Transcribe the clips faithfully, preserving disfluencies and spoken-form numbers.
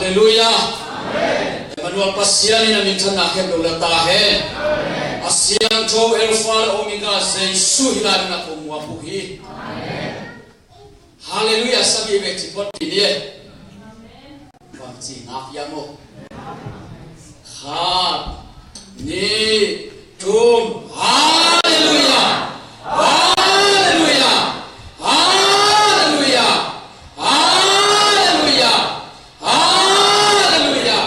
Halleluiah. Emmanuel Pasian in a minthanna khempeuh la ta hen. A siangtho Alpha le Omega Jesu hi lai-in na kong muak uh hi. Halleluiah. Sagih vei ci phot kei ni. Bang ci ngak hiam aw? Khat, nih, thum. Halleluiah. Halleluiah. Halleluiah. Halleluiah. Halleluiah.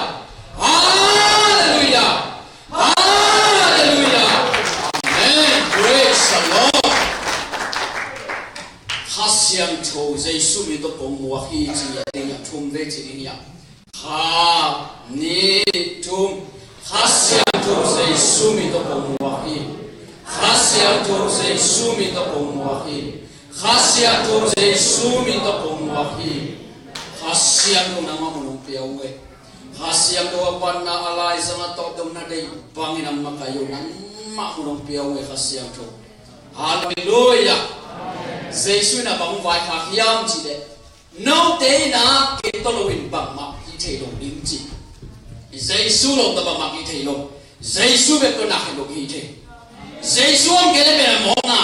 Halleluiah. Halleluiah. Amen. Praise the Lord. Kha Siangtho Jesu min tawh kong muak hi ci a ding a, thum vei ci ding hi a. Khat, nih, thum. Kha Siangtho Jesu min tawh kong muak hi. Kha Siangtho Jesu min tawh kong muak hi. Kha Siangtho Jesu min tawh kong muak hi. Kha Siangtho nangmah mun hong pia uh e. Kha Siangtho a panna a laizang a tawh dong na deih bangin a makaih uh nangmah mun hong pia uh e Kha Siangtho. Halleluiah. Jesu in a bang vaikhak hiam cih leh, note in a kei tawh loin bangmah hih thei lo ding ci. Jesu lo tawh bangmah hih thei lo. Jesu bek tawh na khen lo hih thei. Jesu om kei leh pen a mawkna.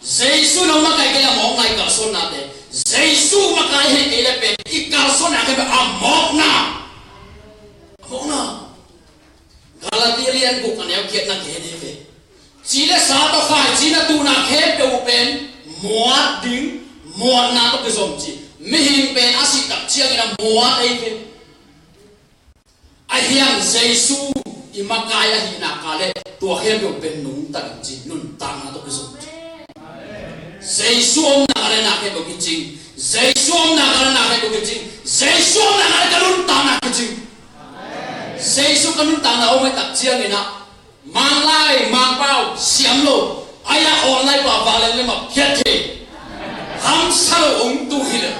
Jesu nong makaih kei leh a mawkna i kalsuannate. Jesu makaih hi kei leh pen i kalsuanna kei pen a mawkna. A mawkna. Galati lian guk a neu giatna gen hi ve. Ci le sa tawh khaici na tuhna khempeuh uh pen muat ding, muatna tawh kizom ci. Mihing pen a sih tak ciangin a muat ei ve. Ahi hang Jesu i makaih ahihna ka le tua khempeuh pen nungta ding ci, nuntakna tawh kizom ci. Jesu omna ka le na khempeuh kicing. Jesu omna ka le na khempeuh kicing. Jesu omna ka le ka nuntakna kicing. Jesu ka nuntakna om ei tak ciangin ah, Manglai, Mangpau, siam lo. Ai-a online pa valen le mah phiat thei. Hamsa lo ong tu hi le.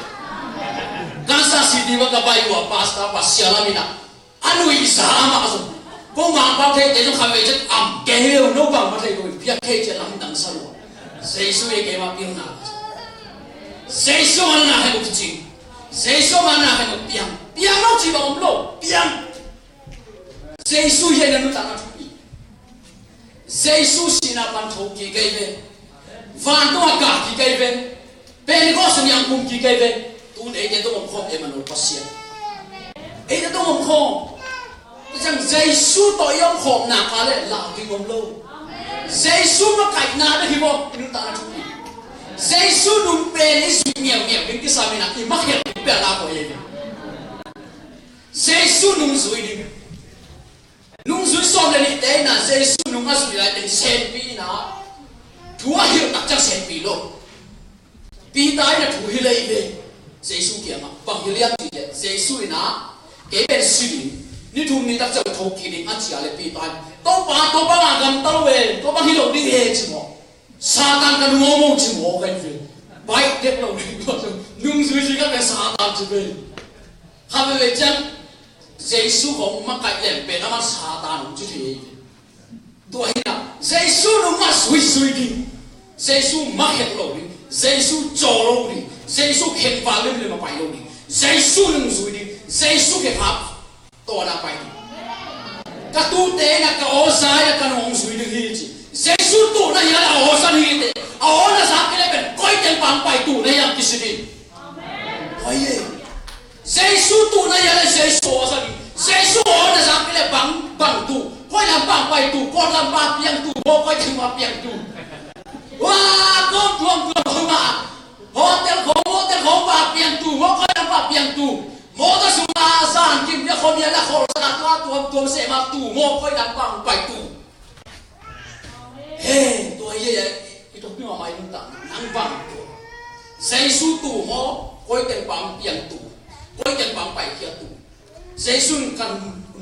Kansas City va ka bai ua pastor pa sia lam in ah, a nuihza amah zong, ko Mangpau theite zong kha vei ciat am kei hi lo, no bang va thei ko in phiat thei ciat lamdang sa lo. Jesu e keima pilna. Jesu man na he ko kicing. Jesu man na he ko piang. Piang lo ci bang om lo. Piang. Jesu hi a na nuntakna thupi. Jesu sihna pan tho kik ei ve. Vantung a kah kik ei ve. Pentecost niang kum kik ei ve. Tun eite tawh om khawm Emmanuel Pasian. Eite tawh om khawm. Ciang Jesu tawh i om khawmna ka le lau ding om lo. Jesu makaihna bek hi bawm i nuntakna thupi. Jesu nung pen i zui ngiauhngiauh ding kisam in ah i makhial ding pialna koi ei ve. Jesu nung zui ding. Nungzui sawm le nihte in ah Jesu nung a zui lai teng senpi in ah thu a hilh tak ciang senpi lo. Peter in ah thu hilh ei ve. Jesu kiangah bang hilh hiam cih leh Jesu in ah kei pen si ding, ni thum ni tak ciang tho kik ding a ci a leh Peter in, Topa, Topa, bang gamta lo e, tua bang hi lo ding e ci maw. Satan ka nung om o ci maw ka hi ve. Baih dek lo ding tua nungzui zui ka pen Satan ci ve. Kha veve ciang Jesu hong makaih leng pen amah Satan hong ci thei. Tua hi a, Jesu nung mah zuizui ding, Jesu makaih lo ding, Jesu caw lo ding, Jesu khenval limlim a pai lo ding, Jesu nung zui ding, Jesu khenval tawh na pai ding. Ka tute na ka awza na ka nung hong zui ding hi ci. Jesu tuhna hi a le a awza ding hi te, a awna zak kei le pen koi teng pang pai tuhna hi a kisi ding. Oi e. Jesu tuhna hi a le Jesu awza ding. Jesu awna zak kei le bang, bang tu. Koi lam pang pai tu, koi lam pa piang tu, maw koi teng pa piang tu. Wa, kong tuam tuam hong ma. Hotel khong, hotel khong pa piang tu, maw koi lam pa piang tu. Mawtaw sung a zan kim bia khom ia la khol sa na tua tuam tuam se ma tu, maw koi lam pang pai tu. He, tua hi a, i thupi mahmah i nuntakna, nang bang tua. Jesu tu maw, koi teng pang piang tu, koi teng pang paikhia tu. Jesu in ka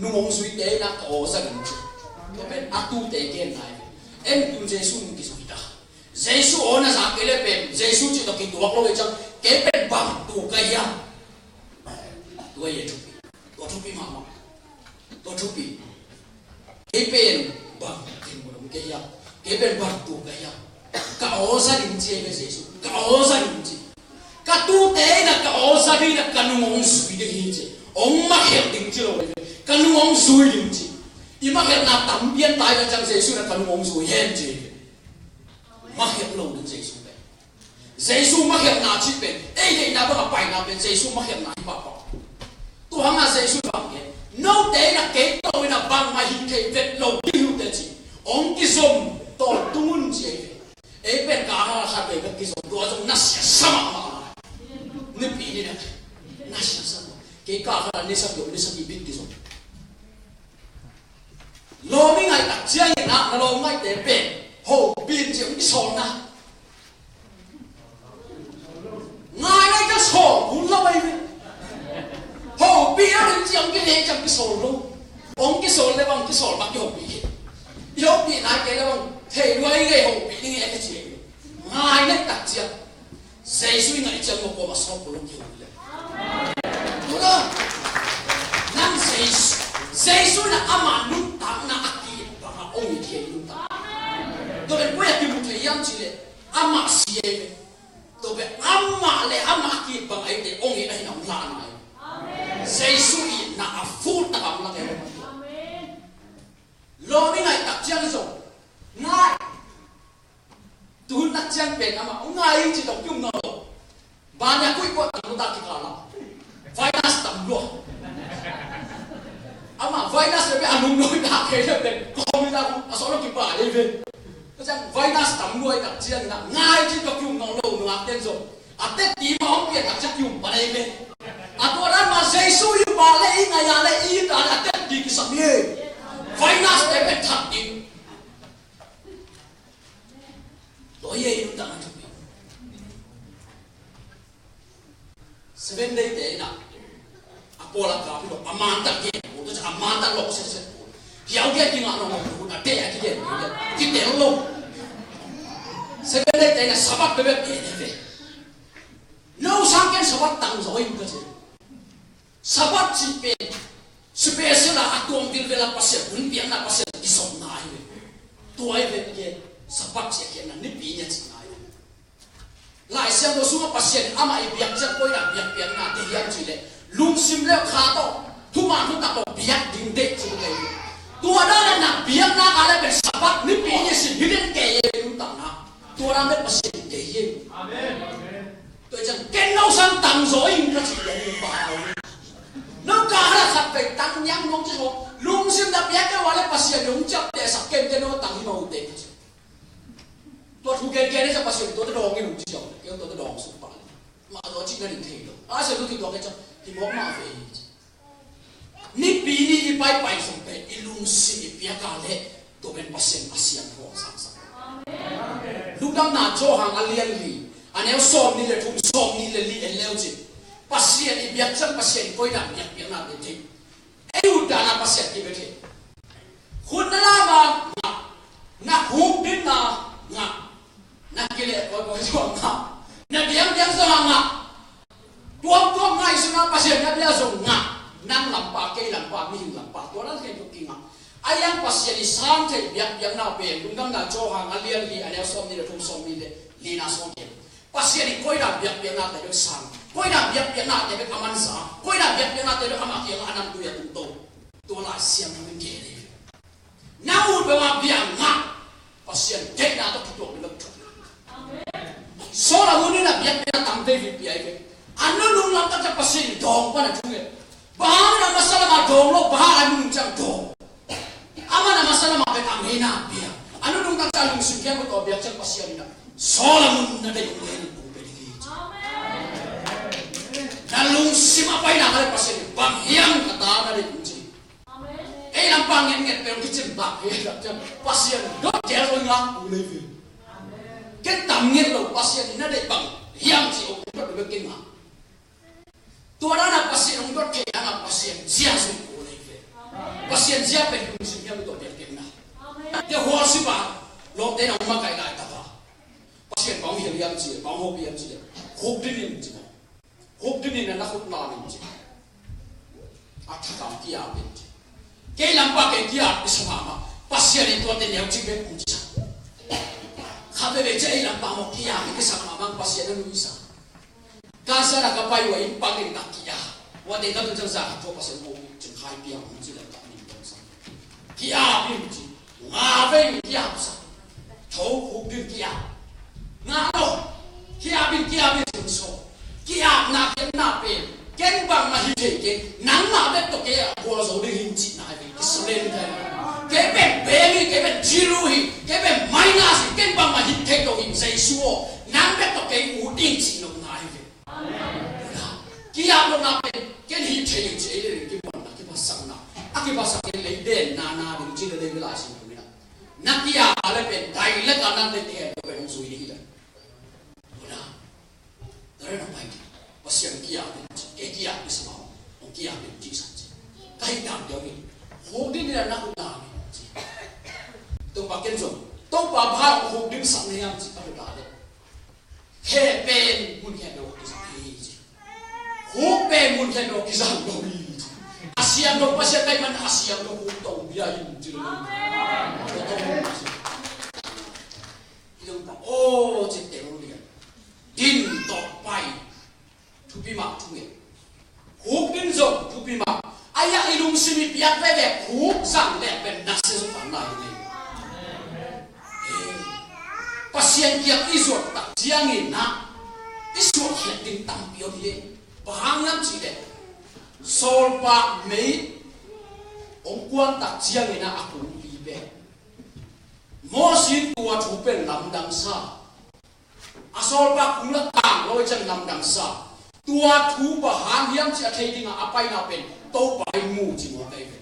nung hong zuite na ka awza ding ci. Tua pen a tute gen nai. En tun Jesu nung kizui ta. Jesu awna zak kei le pen, Jesu cih tawh kituak lo hi ciang, kei pen bang tu ka hiam. Tua hi a thupi. Tua thupi mahmah. Tua thupi. Kei pen bang ding mun om ka hiam. Kei pen bang tu ka hiam. Ka awza ding ci ei ve Jesu. Ka awza ding ci. Ka tute in a ka awza ding in a ka nung hong zui ding hi ci. Hong makhelh ding. zui ding ci. I mah khialhna tam pian tai ka ciang Jesu in ka nung hong zui hen ci. Mah khialh lo ding Jesu pen. Jesu mah khialhna cih pen ei deihna bang a paina pen Jesu mah khialhna hi pahpah. Tua hangah Jesu in bang gen, note in a kei tawh in a bangmah hi thei vet lo ding hi uh teh ci. Hong kizom tawntung un ci ei ve. Ei pen ka hang a khat vei bek kizom, tua zong na siasa mahmah lai. Nipi ni na, na siasa mah. Kei ka hang a ni sagih ni sagih bek kizom. Lawm i ngaih tak ciangin ah na lawm ngaihte pen hopih in ci hong kisawl na. Ngai na i ka sawl hun lo ei ve. Hopih a rin ci hong kileh ci hong kisawl lo. Hong kisawl le bang kisawl bang kihopih hi. I hopih nai kei le bang thei lua i ngei hopih ni ngei a kici ei lo. Ngai na i tak ciang Jesu i ngaih ciang mawh kuamah sawt ko lo kihopih le. Tua nang Jesu, Jesu in amah nuntakna a kibang a ong i thei nuntak. Tua pen koi a kimu thei hiam cih leh amah si ei ve. Tua pen amah le amah kibang a ite ong it ahi na ong lana hi. Jesu itna a full tak a ong lak ei. Lawm i ngaih tak ciang zong ngai. Tuhun tak ciang pen amah ong ngai in ci tawh kium nawn lo. Ban a kuih kuah tam lo tak kikal a. Virus tam lua. Amah virus le pen a nung lo i tak kei le pen kawm i tak a sawh lo kipa ei ve. Ka ciang virus tam lua i tak ciang na ngai ci tawh kium nawn lo nungak ten zong a tetti mah hong pian tak ciang kium pan ei ve. A tua dan mah Jesu i pa le i ngai a le i ta le a tetti kisam hi. Virus te pen that ding. Tua hi ei nuntakna thupi. Seven Day te in ah a pawl a kap hi lo, a mantak gen ko, tua ciang a mantak lawh setset ko. Hiau gen kingah lo, a te a kigen ko, kitel lo. Seven Day te in ah Sabbath bebek gen hi ve. No sang ken Sabbath tang zaw in ka ci. Sabbath cih pen special a, a tuam vilvel a Pasian hun piakna, Pasian kizopna hi ve. Tua hi ve, Sabbath cih a khiatna nipi ni a cihna hi ve. Lai Siangtho sungah Pasian in amah i biak ciang koi dan biakpiakna deih hiam cih leh lungsim le kha tawh, thuman thutak tawh biak ding deih ci hi ve. Tua dan a na biakna ka le pen Sabbath nipi ni sin hi den kei hi nuntakna. Tua dan le Pasian in deih hi. Amen. Tua ciang ken no sang tang zaw in ka cih leh hi pa. No ka hang a khat vei tang niang nong ci zaw. Lungsim na biak kei ua le Pasian in hong ciaptehsak ken ken no tang hi mah uh teh ka ci. Tua thu gen gen ciang Pasian in tua tawh dawng in hong ci zaw. Kei tua tawh dawng suk pah le mah zaw cih na ring thei lo. A sia tu ki tua kei ciang hi mawk mah ve hi ci. Nipi ni i paipai zong pen i lungsim i piak a leh tua pen Pasian a siangtho a sangsak. Lungdamna Johan a lian li a neu sawmnih le thum, sawmnih le li en le uh cin. Pasian i biak ciang Pasian i koi dan biakpiakna te thei. Ei ut dan a Pasian i biak thei. Khut na lam a ngah, na khuk din a ngah, na kileh kawikawi zong a ngah, na biakpiak zong a ngah. Tuamtuam ngaihsutna Pasian na bia zong ngah, nang lampa, kei lampa, mihing lampa, tua dan khempeuh kingah. A iang Pasian i sang thei biakpiakna pen Lungdamna Johan a lian li a neu sawmnih le thum, sawmnih le lina sawm pen Pasian i koi dan biakpiakna te bek sang, koi dan biakpiakna te bek a mansa, koi dan biakpiakna te bek amah kiangah a namtui a tungto. Tua Lai Siangtho in gen hi. Nang ut bek a bia ngah, Pasian deihna tawh kituak bek lo. Solomon in a biakpiakna tam veipi pia hi ve. A nunung lam tak ciang Pasian in dawng pan a thu ngen. Bang hang na masa lam a dawng lo, bang hang a nunung ciang dawng? Amah na masa lam a pen a ngeina bia, a nunung tak ciang a lungsim khempeuh tawh biak ciang Pasian in a Solomon na deih uh ngen in kong pia ding hi. Na lungsim a paina ka le Pasian in bang hiam ka ta na deih uh ci. Ei lampa ngetnget pen kicin tak hi tak ciang Pasian dot gel oi ngak u lei ve. Ken tam nget lo, Pasian in na deih bang hiam ci ong dot bek kin ngak. Tua dan a Pasian ong dot thei dan a Pasian zia zui u lei ve. Pasian zia pen lungsim hiam i tawh biakpiakna. Tua hual sipa lawmte na ong makaih lai tak a Pasian bang hiam hiam ci, bang hop hiam ci, hop ding in ci. Hop ding in a na khut na ning ci. A thakam kia pen ci. Kei lampa kei kia kisa mahmah. Pasian in tuate neu ci bek hong ci sa. Khat veve ci ei lampa maw kia kisa mahmah Pasian a nuisa. Ka sa na ka pai wa in pak in ka kia. Wa te ka tun cang sa ka tua Pasian maw cin khai pia hong ci lampa ning. Ki-ap in ci. Nga vei kiapsak. Tho khuk ding ki-ap. Nga lo. Ki-ap in, ki-ap in ci, so. Ki-apna, ki-apna pen ken bangmah hi thei kei, nangmah bek tawh kei a gualzo ding hi cihna hi. Kisurrender. Kei pen bel hi, kei pen zero hi, kei pen minus hi, ken bangmah hi thei lo hi, Jesu aw, nang bek tawh kei ut ding cih nopna hi ve. Ki-ap lohna pen ken hi thei hi ci, ei le kiphatna, kiphatsakna. A kiphatsak ken lei den na na ding ci le lei ve lai sin kum ina. Na ki-ap a le pen dai le ka nan le ken pen hong zui ding hi le. Tua dan a pai ding. Pasian ki-ap in ci, kei ki-ap in sa mah, hong ki-ap in ci sa ci. Ka hih dan deuh hi. Huk ding in a na huk dan in ci. Topa ken zong, Topa bang huk ding sak na hiam ci ka huk dan deuh. He pen mun khempeuh huk ding sak hi ci. Huk pen mun khempeuh huk ding sak lo hi ci. A siangtho Pasian ka hih man a siangtho huk tawh bia in ci lo hi. Huk tawh bia in ci. Aw, ci teng lian. Din tawh pai. Thupi mah thungen. Khuk din zong thupi mah. Ahi a i lungsim i piak veve khuk zang leh pen nasia zong tam lai hi. Pasian kiang i zuat tak ciangin ah i suahkhiat ding tampi om hi. Bang hang hiam cih leh Sawlpak mei hong kuan tak ciangin ah a kungpi pen Mosi in tua thu pen lamdang sa. A sawlpak kung la tang lo i ciang lamdang sa. Tua thu bang hang hiam cih a thei dingah a paina pen Topa in mu ci mawk ahi ve.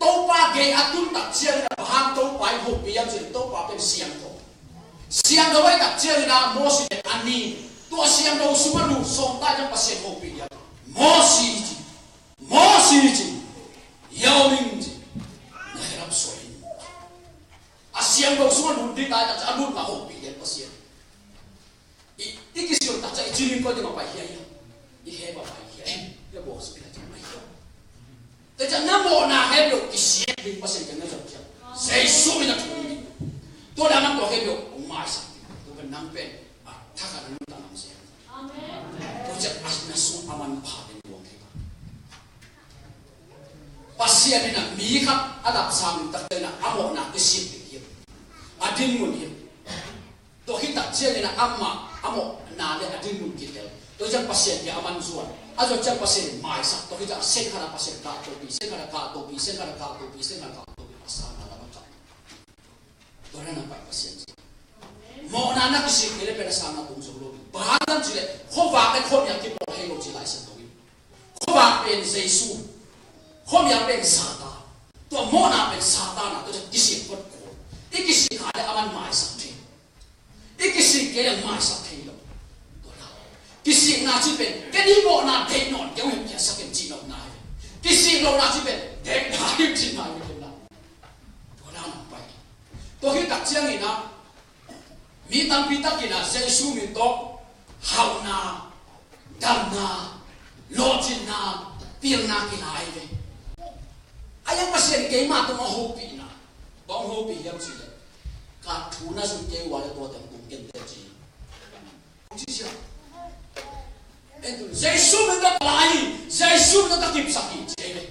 Topa gei a tun tak ciangin a bang hang Topa in hopih hiam cih Topa pen siangtho. Siangtho ahi tak ciangin a Mosi pen a ni. Tua siangtho sungah lut sawm ta i ciang Pasian hopih hiam. Mosi ci. Mosi ci. Yau ning ci. Na herap soi. A siangtho sungah lut ding lai tak ciang a lut mah hopih hiam Pasian. I, i kisiam tak ciang i ci ning koi ding a pai hiam hiam. I he ba pai hiam. I a bawk suk i tak ciang pai hiam. Tak ciang na mawhna he beuh kisiam ding Pasian kiang na zong ciang. Jesu min a thum ding. Tua dah man tua he beuh hong maisak ding. Tua pen nang pen a thakhat na nuntak lam siam. Amen. Tua ciang a na sung a manpha ding luang thei. Pasian in a mi khat a dap sang tak ciangin a mawhna kisiam ding hi. A dinmun hi. Tua hi tak ciangin a amah a mawhna le a dinmun kitel. Tua ciang Pasian kiang a man zuan. A zuan ciang Pasian in maisak. Tua hi tak sen khat a Pasian kah topi, sen khat a kah topi, sen khat a kah topi, sen khat a kah topi. A sang na lam a kah. Tua na pai Pasian ci. Mawhna na kisik kei le pen a sang na tung zo lo. Bang hang hiam cih leh khuavak le khuamial kipawl thei lo ci Lai Siangtho in. Khuavak pen Jesu, khuamial pen Satan. Tua mawhna pen Satan a, tua ciang kisik khuat kul. I kisik kha le a man maisak thei. I kisik kei le maisak thei lo. Tua na. Kisikna ci pen, ken hih mawhna deih nawn kei hong hemkhiatsak in cih nopna hi. Kisik lohna ci pen, deih na hi cihna hi ken na. Tua na nang pai. Tua hi tak ciangin a, mi tampi takin a Jesu min tawh hauhna, damna, lawhcinna, pilna kila hi ve. A yang Pasian keimah tungah hopihna. Bang hopih hiam cih leh, ka thu na zui kei uh a le tua teng tung ken teh ci. Hong ci sia. Jesu min tawh ka la hi, Jesu min tawh ka kipsak hi ci hi ve.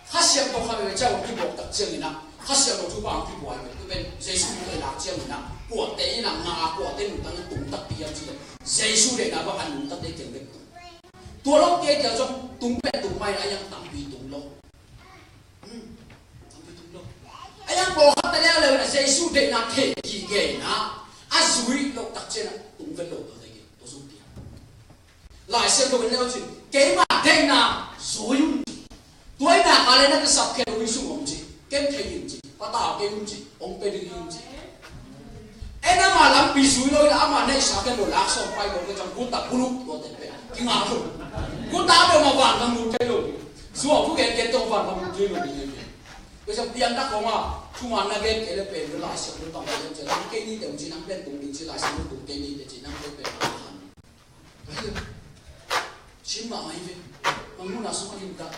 Kha Siangtho kha veve ciang hong kibawk tak ciangin ah, Kha Siangtho thupha hong kibuai ve. Tu pen Jesu min tawh i lak ciangin ah, kuate in ah nga, kuate nuntakna tung takpi hiam cih leh, Jesu deihna bang a nuntak dei keng bek tung. Tua lo kei tia zong tung pen tung mai a, yang tampi tung lo. Hmm. Tampi tung lo. A yang pawlkhatte leuleu in ah Jesu deihna thei kik in ah, a zui lo tak ciangin ah tung vet lo tua tei kei. Tua zong tia. Lai Siangtho in leu cin, keimah deihna zui un ci. Tua in ah ka le na kisap khen uh i sung om ci. Ken thei in ci. Patau kei un ci. Hong pe ding hi un ci. En ama lampi zui lo in ah ama neihsa khen lo lak sawm pai lo kei ciang guta puluk tua teng pen. Kingak lo. Guta peuhmah van lam lut kei lo. Zuau thu gen gen tawh van lam lut kei lo ding hi. Kei ciang pianthak khawng a thuman na gen kei le pen Lai Siangtho tawh gen ciang kei ni te un ci nang pen tung ding ci Lai Siangtho tung kei ni te ci nang pen pen. Sin mahmah hi ve. Mangmuna sung a limtak.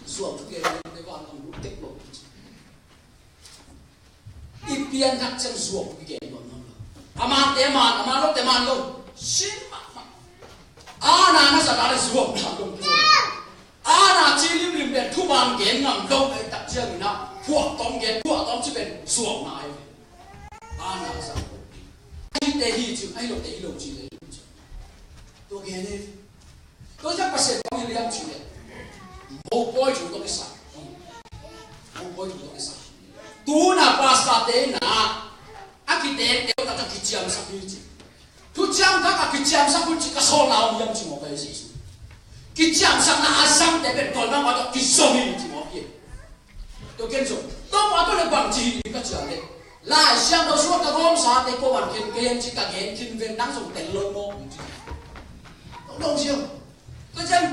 Zuau thu gen te van lam lut tek lo. I pianthak ciang zuau thu gen lo. Amante man, aman lote man lo. Sin mahmah. Ana na sa ta le zuau na dong. Ana ci limlim pen thu pan gen ngam lo ka hih tak ciangin ah phuaktawm gen, phuaktawm ci pen zuakna ahi ve. A na zang ko. Ahite hi ci, ahi lote hi lo ci le hi lo ci. Tua gen hi. Tua ciang Pasian kong hi liam ci le, mopawi thu tawh kisai. Mopawi thu tawh kisai. Tuna pastorte na a kiteekte uh taktak kiciamsak hi ci. Thuciam tak a kiciamsak hun ci ka sawlna om hiam ci maw ka hi Jesu. Kiciamsakna a zangte pen tawlmang mah tawh kizom hi ci maw hi. Tua ken zong Topa tawh le bang ci hi ka ciam le, Lai Siangtho sung ka gawmsate kuaman khen kei hen ci ka gen khin ven nang zong tel lo maw ci. Tua dong siam. Tua ciang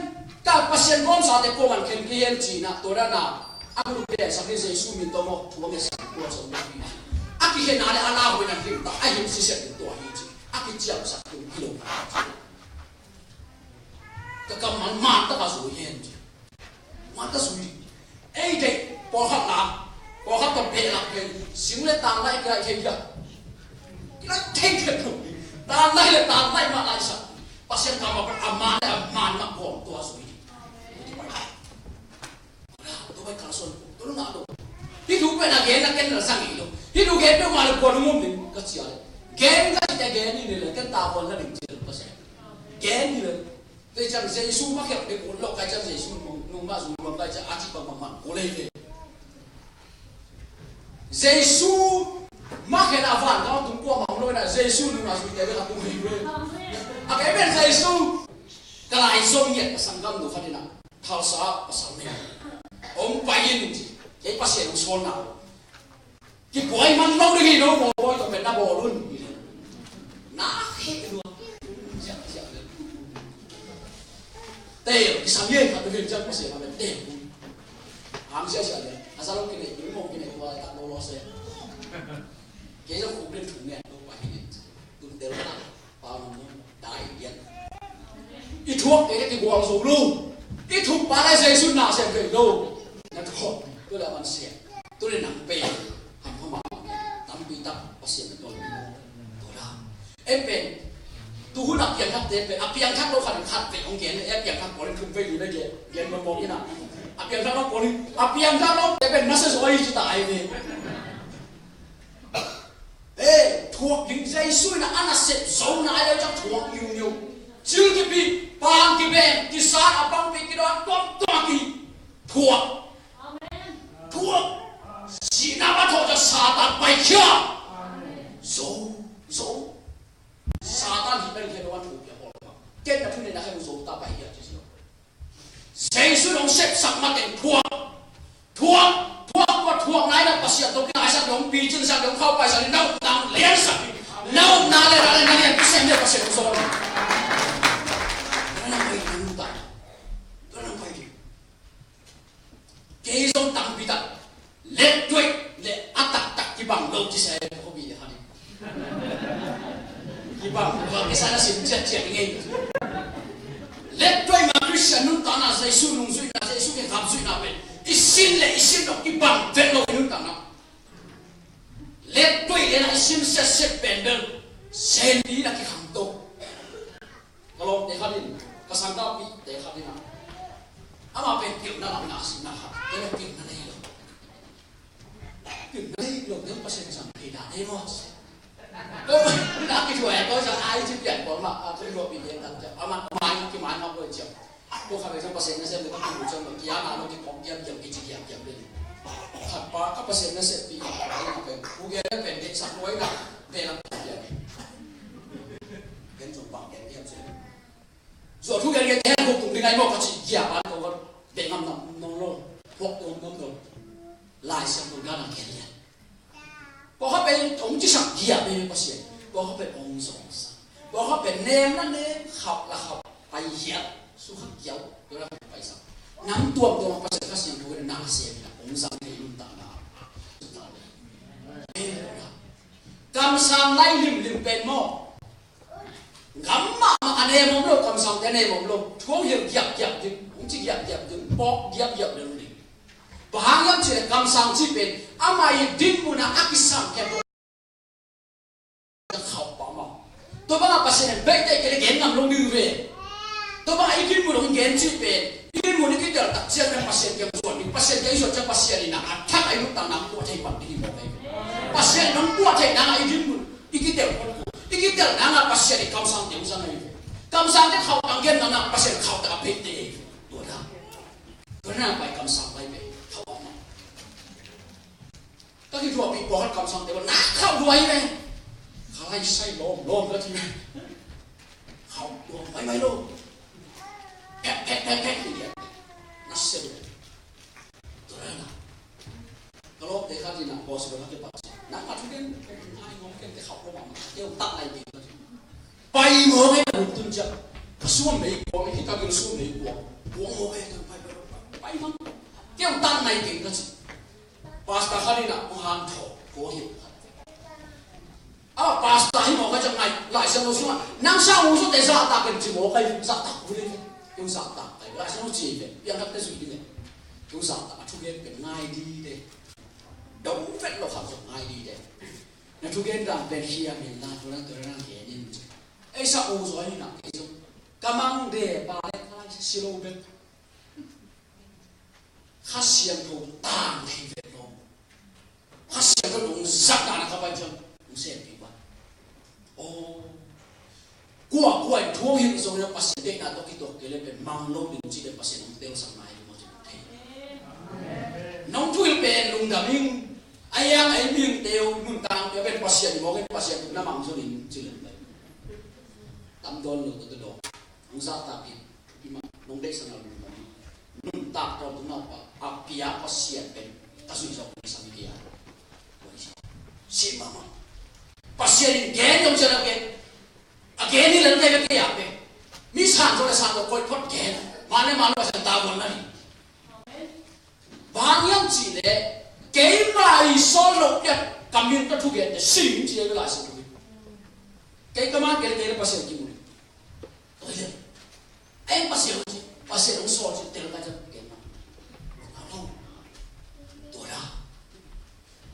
ka Pasian gawmsate kuaman khen kei hen ci na tua dan a a gulu pen sak hi Jesu min tawh maw thu a ngetsak kua zong hi. A kikhen a le a lauhuai nang hi ta a hin sisep in tua hi ci. A kiciamsak hi lo. Ka kammal man taka zui hen ci. Man ta zui. Ei deih pawlkhat la pawlkhat tawh behlap thei. Sing le tan lai kilai thei dia. Kilai thei thei lo. Tan lai le tan lai mah lai sak. Pasian kammal pen a man le a man mah kawm tua zui. Tua pai kal son tua ngah lo. Hih thu pen a gen a ken la zang hi lo. Hih thu gen peuhmah le kua nung um ding ka cia le. Gen ka ci a gen hi le ken ta khuan la ding ci le Pasian. Gen hi le. Kei ciang Jesu makhial ding un lo, kei ciang Jesu nung, nungmah zui luang kei ciang a cih bang bang man ko lei ve. Jesu makhial a van kau tung kua mang lo na, Jesu nungmah zui te ve ka tung hi ve. A kei pen Jesu ka lai zom ngiat ka sanggam nu khat in a thalsa pasal ne. Om pai in ci, kei Pasian hong sawl na. Kibuai man lo ding hi lo, mawbawi tawh pen na bawl un. Na kheh lua. Siah, siah le. Tel, kisam hian khat tu hin ciang Pasian a pen tel. Ang siah, siah le. A sa lo kinei, tu mong kinei, tua tak lo lo se. Kei sa khuk den thung ne, lo pa kinei. Tum tel na. Pau nong dai dian. I thuak kei leh kigual zo lo. I thuak pa leh Jesu na sem kei lo. Na thuak tu leh a man sem. Tu leh nang pe. Ham hama tampi tak Pasian na tuan. Tua da. Em pen. Tu hun a piangthak te pen. A piangthak lo khat khat pe hong gen. A piangthak ko leh thum pe li leh gen. Gen mawk mawk ina. A piangthak lo ko leh. A piangthak lo te pen na se zo ai ci ta ai ve. Eh, thuak ding Jesu in a na sep zo na ai leh ciang thuak niu niu. Cil kipi, pang kiben, kisat a pangpi kidawn tuamtuam ki. Thuak. Thuak. Sihna va thawh ciang Satan paikhia. Zo, zo. Satan hi pen khe lo an thuak pia hol ma. Ken na thu ne na khe zo ta paikhia ci zo. Jesu dong sepsak mateng thuak. Thuak, thuak, thuak, thuak nai na Pasian tawh kinaisak dong, picin sak dong, khau paisak dong, na upna liansak ding. Na upna lian, na lian, na lian, Pasian lian, Pasian zawn. Na nang pai ding, na nang pai ding. Kei zong tampi tak. Let tuai le a taktak kibang lo ci se ko bi le hani. Kibang lo kisa na sim ciat ciat ngei. Let tuai ma Christian nuntakna Jesu nungzuihna Jesu ke kapzuihna pen i sin le i sin lo kibang vet lo i nuntakna. Let tuai le na i sin set set pen bel sen di na kikham to. Ka lawmte khat in, ka sangkahpihte khat in ah, amah pen pilna lam na a sinna khat, kei pen pilna nei lo. Pilna nei lo, kei Pasian zang thei dah ei maw? Ko na kithuai ko zang ai ci pian ko mah, a ko ruahpih lian tak ciang, amah mai, kimai mah ko ciang. Ko khat pen zang Pasian nasem le ka kimu ciang, kia na lo kipawk giamgiam kici giamgiam le. Khat pa ka Pasian nasem pi, ka pen, ku gen pen, pen deihsak luai na, pen lam kici giam. Ken zong bang ken hiam ci. Zuah thu gen gen hen huk tung ding ai maw ka ci giah ban ko ka beh ngam nam nong lo. Huak tung nong lo. Lai Siangtho dan ang gen lian. Pawlkhat pen hong cisak giah pen Pasian. Pawlkhat pen hong zawngsak. Pawlkhat pen nem la nem khauh la khauh pai hiah. Sukha giau tua la pai sak. Nam tuamtuam a Pasian Kha Siangtho in na sem in a hong zang thei nuntakna. Kamsang lai limlim pen maw? Gam mahmah a nem om lo, kamsangte a nem om lo. Thu hong hilh giapgiap ding, hong ci giapgiap ding, pawk giapgiap ding. Bang hang hiam cih leh kamsang cih pen amah i dinmun ah a kisam khiat lo. Ka khauh pah mah. Tua bangah Pasian in bek teh kei leh gen ngam lo ding ve. Tua bangah i dinmun hong gen cih pen i dinmun i kitel tak ciang pen Pasian kiang zuan ding. Pasian kei suan ciang Pasian in a thak a i nuntakna hong puah thei pan ding hi mawk ei. Pasian in hong puah theih nangah i dinmun, i kitel, i kitel nangah Pasian in kamsangte hong zang ei. Kamsangte khauh tang gen nangah Pasian khauh tang a pei te ei. Tua na. Tua na pai kamsang pai pei. Khauh a ma. Ka kithuahpih pawlkhat kamsangte bang na khauh lua hi ve. Kha lai sai lawm lawm ka ti. Khauh lua mai mai lo. Phek phek phek phek ti dia. Na se lo. Tua na. Ka lawmte khat in a boss bel khat te pah sa. Na ka thu den ai ngawng ken te khauh lua mah mah. Keu tak lai ding ka ti. Pai mawk ei na hun tun ciang. Ka suam mei kuang, hih ka gil suam mei kuang. Kuang mawk ei ka pai pai pai pai mawk. Keu tan nai keng ka ci. Pastor khat in a hong hanthawn ko hi. A pastor hi mawk ei ciang ngai Lai Siangtho sungah nang sang u sute zahtak ken ci mawk ei, zahtak u le. Keu zahtak ei Lai Siangtho ci ei ve. Piang khat te zui ding ei. Keu zahtak a thugen pen ngai dide. Dong vet lo khat zong ngai dide. Na thugen dan pen hiam in la, tua na tua na gen in. Ei sa u zaw in a kei zong ka mang de pa le ka lai si lo bek. Kha Siangtho tang thei vet lo. Kha Siangtho tung zak dan a ka pai ciang tung sen pi ba. Oh. Kua kua in thu hong hilh zongin a Pasian deihna tawh kituak kei le pen mang lo ding ci le Pasian hong telsak nai ding maw ci thei. Nong thu hilh pen lungdam ing. A yang a i mihingte uh nuntakna pen Pasian mawk in Pasian tung na mang zongin ci le pen tam dawn lo tawh dawn. Nong zahtak in i mah nong deihsak na lungdam ing. Nuntak tawntung na uh pa a pia Pasian pen ka zuih zawh kei sam hi kei a. Sim mahmah. Pasian in gen zong ciang a gen. A gen hi lel te bek kei a pe. Mi san zaw le san zaw koih phot gen. Mah le mah le Pasian tavuan na hi. Bang hang hiam cih leh keima i sawl loh piak ka min ka thugente sim ci a Lai Siangtho hi. Kei ka man kei le kei le Pasian kimu hi. Tua hi leh ei Pasian hong ci, Pasian hong sawl ci tel ka ciang keima. Tua la.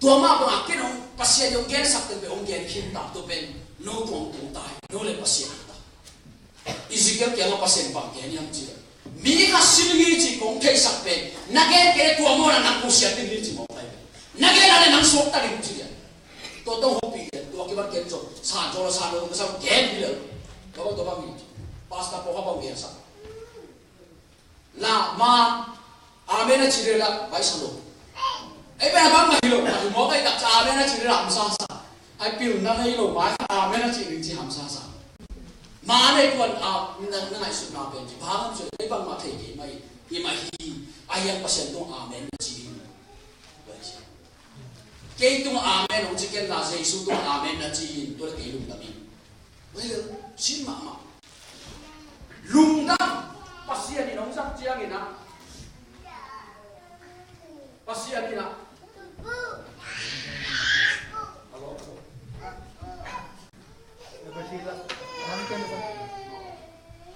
Tua mah bangah ken hong Pasian hong gensak teng pen hong gen khin ta, tua pen no tuang tung ta hi, no le Pasian hi ta. Ezekiel kiangah Pasian bang gen hiam cih leh mi khat si ding hi cih kong theihsak pen na gen kei leh tua mawhna nang kong siat ding hi cih mawh pai pen na gen a leh nang suakta ding hi cih lian. Tua tawh hopih lian, tua kibat gen zong san zaw la san lo ka sam gen hi leh. Tua bang tua bang hi cih pastor pawlkhat bang gensak. Lah man amen a ci leh lah baihsa lo. Ei pen a bang mah hi lo, mah hi mawk ei tak ciang amen a ci leh lah hamsa sa. Ai pilna hi lo, mai khat amen a ci ding ci hamsa sa. Man ei tuan a na, na ngaihsutna pen ci bang ci ei bangmah thei kei mah hi, hi mah hi. A hiang Pasian tung amen a ci ding. Kei tung amen hong ci ken la Jesu tung amen na ci in tua leh kei lungdam ing. Tua hi leh sin mahmah. Lungdam. Pasian in hong zat ciangin ah, Pasian in ah,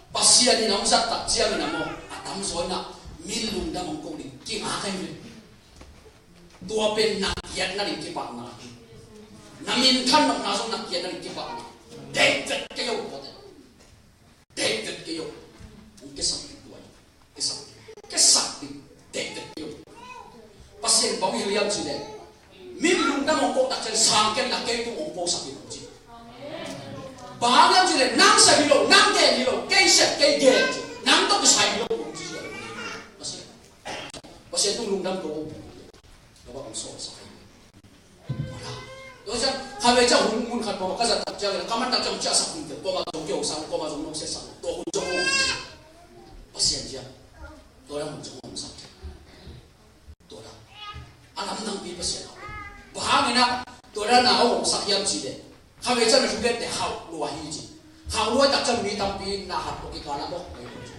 Pasian in hong zat tak ciangin ah maw, a tamzaw in ah min lungdam hong ko ding kingak ahi ve. Tua pen na kiatna ding kipakna hi. Na minthan nopna zong na kiatna ding kipakna. Deih vet kei o, tua te. Deih vet kei o. Hong kiasak ding tua hi. Kiasak ding. Kiasak ding. Deih vet kei o. Pasian bang hong hilh hiam cih leh min lungdam hong ko tak ciang sang ken la kei tung hong kosak ding hong ci. Bang hang hiam cih leh nang sep hi lo, nang gen hi lo, kei sep kei gen ci. Nang tawh kisai hi lo hong ci. Pasian. Pasian tung lungdam ko. Ka bang hong sawlsak hi. Tua ciang khatvei ciang hun mun khat pawh ka zat tak ciang ka man tak ciang ciahsak hun te pawh ma zong kio sang pawh ma zong nong siasak tua hun zong hong Pasian ciang tua hun zong hong sak ciang tua a lamdangpi Pasian a bang hangin ah tua na hong sak hiam cih leh khatvei ciang na thugente khauh lua hi ci. Khauh lua tak ciang mi tampi na hat pawh kikal a mawk mai lo ci.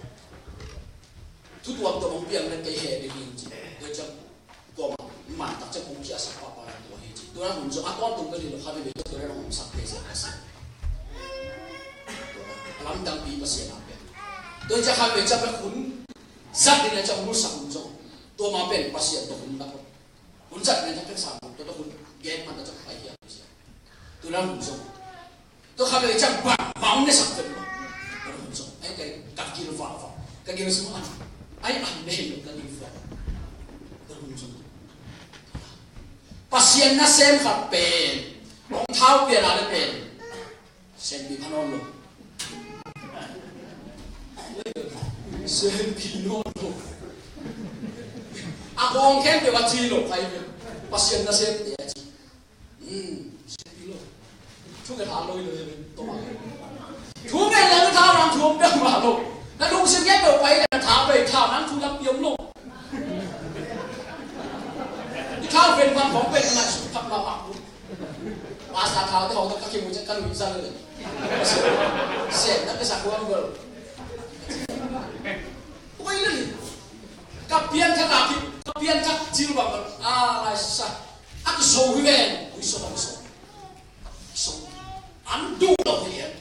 Thu tuamtuam hong piang leh kei heh ding hi ci. Tua ciang kuamah man tak ciang kong ciahsak pahpah lai tua hi ci. Tua na hun zong a tawntung bel hi lo khatvei ciang tua na hong sak thei sia Pasian. Tua na a lamdangpi Pasian a pen. Tua ciang khatvei ciang bek hun zat ding na ciang hun sak hun zong tua ma pen Pasian tua hun na ko. Hun zat ding na ciang pen sang tua tua hun gen man tak ciang pai hiam Pasian. Tua na hun zong Tua khatvei ciang bang, bang ne sak pen bang. Bang ne sak. Ai, ka, ka gil vak vak. Ka gil sung an. Ai, an ne lo ka gil vak. Pasian nasem khat pen hong thau pian a le pen sempi pha nawn lo. Sempi nawn lo. A kong khempeuh a ci lo kha hi ve. Pasian nasemte a ci. Hmm, sempi lo. Thu ngen a lo hi lo hi ve. Tawh a. Thu ngen leng tha nang thu om peuhmah lo. Na lungsim khempeuh pai leng tha pai, tha nang thu lampi om lo. I thau pen pan khawng pen na suk thak lam ah. Pastor thau te hong tak ka kimu ciang ka lui zang le. Sen na ka sak huam bel. Koi le. Ka pian ka ka ki, ka pian ka cil bang bel. A lai sa. A ki so hi ven. Ui so bang so. So. An du lo hi lian.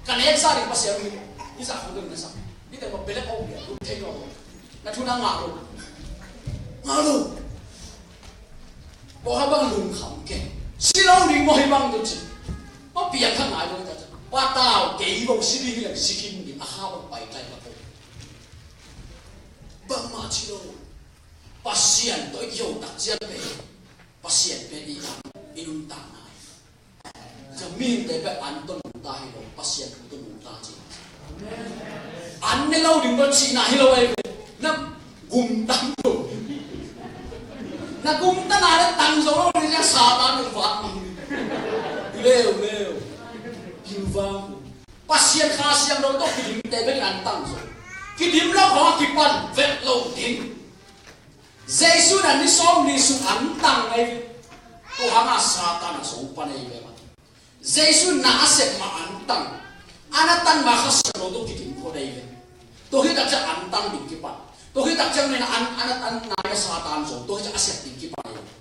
Ka nek sa ri Pasian hi. Hi sa khong na sa. Ni te ma bele ko hi. Thei lo. Na thu na ngah lo. Ngah lo. Bawh ha bang lungkham kei. Si lo ding maw hi bang tu ci. Maw piang kha ngai lo ta ca. Patau kei bawh si ding hi leng si khin ding a kha bang pai tlai bang ko. Bangmah ci lo. Pasian tawh i kihong tak ciang pen Pasian pen i am i nuntak ngai. Mihingte pen an tawh nungta hi lo, Pasian thu tawh nungta ci. An ne lo ding tawh cihna hi lo ahi ve. Na gumtang lo. Na gumtang a le tang zo lo ding ciang Satan in vak mang ding. Leu, leu. Gilvang. Pasian Kha Siangtho tawh kidimte pen an tang zo. Kidim lo khawng a kipan vet lo ding. Jesu in a ni sawm ni sung an tang ahi ve. Tua hangah Satan a zo pan ahi ve. Jesu in na a sep mah an tang. An a tang mah Kha Siangtho tawh kidim phot ahi ve. Tua hi tak ciang an tang ding kipan. Tua hi tak ciang nen an, an a tang nai a Satan zo. Tua hi tak a sep ding kipan ahi ve.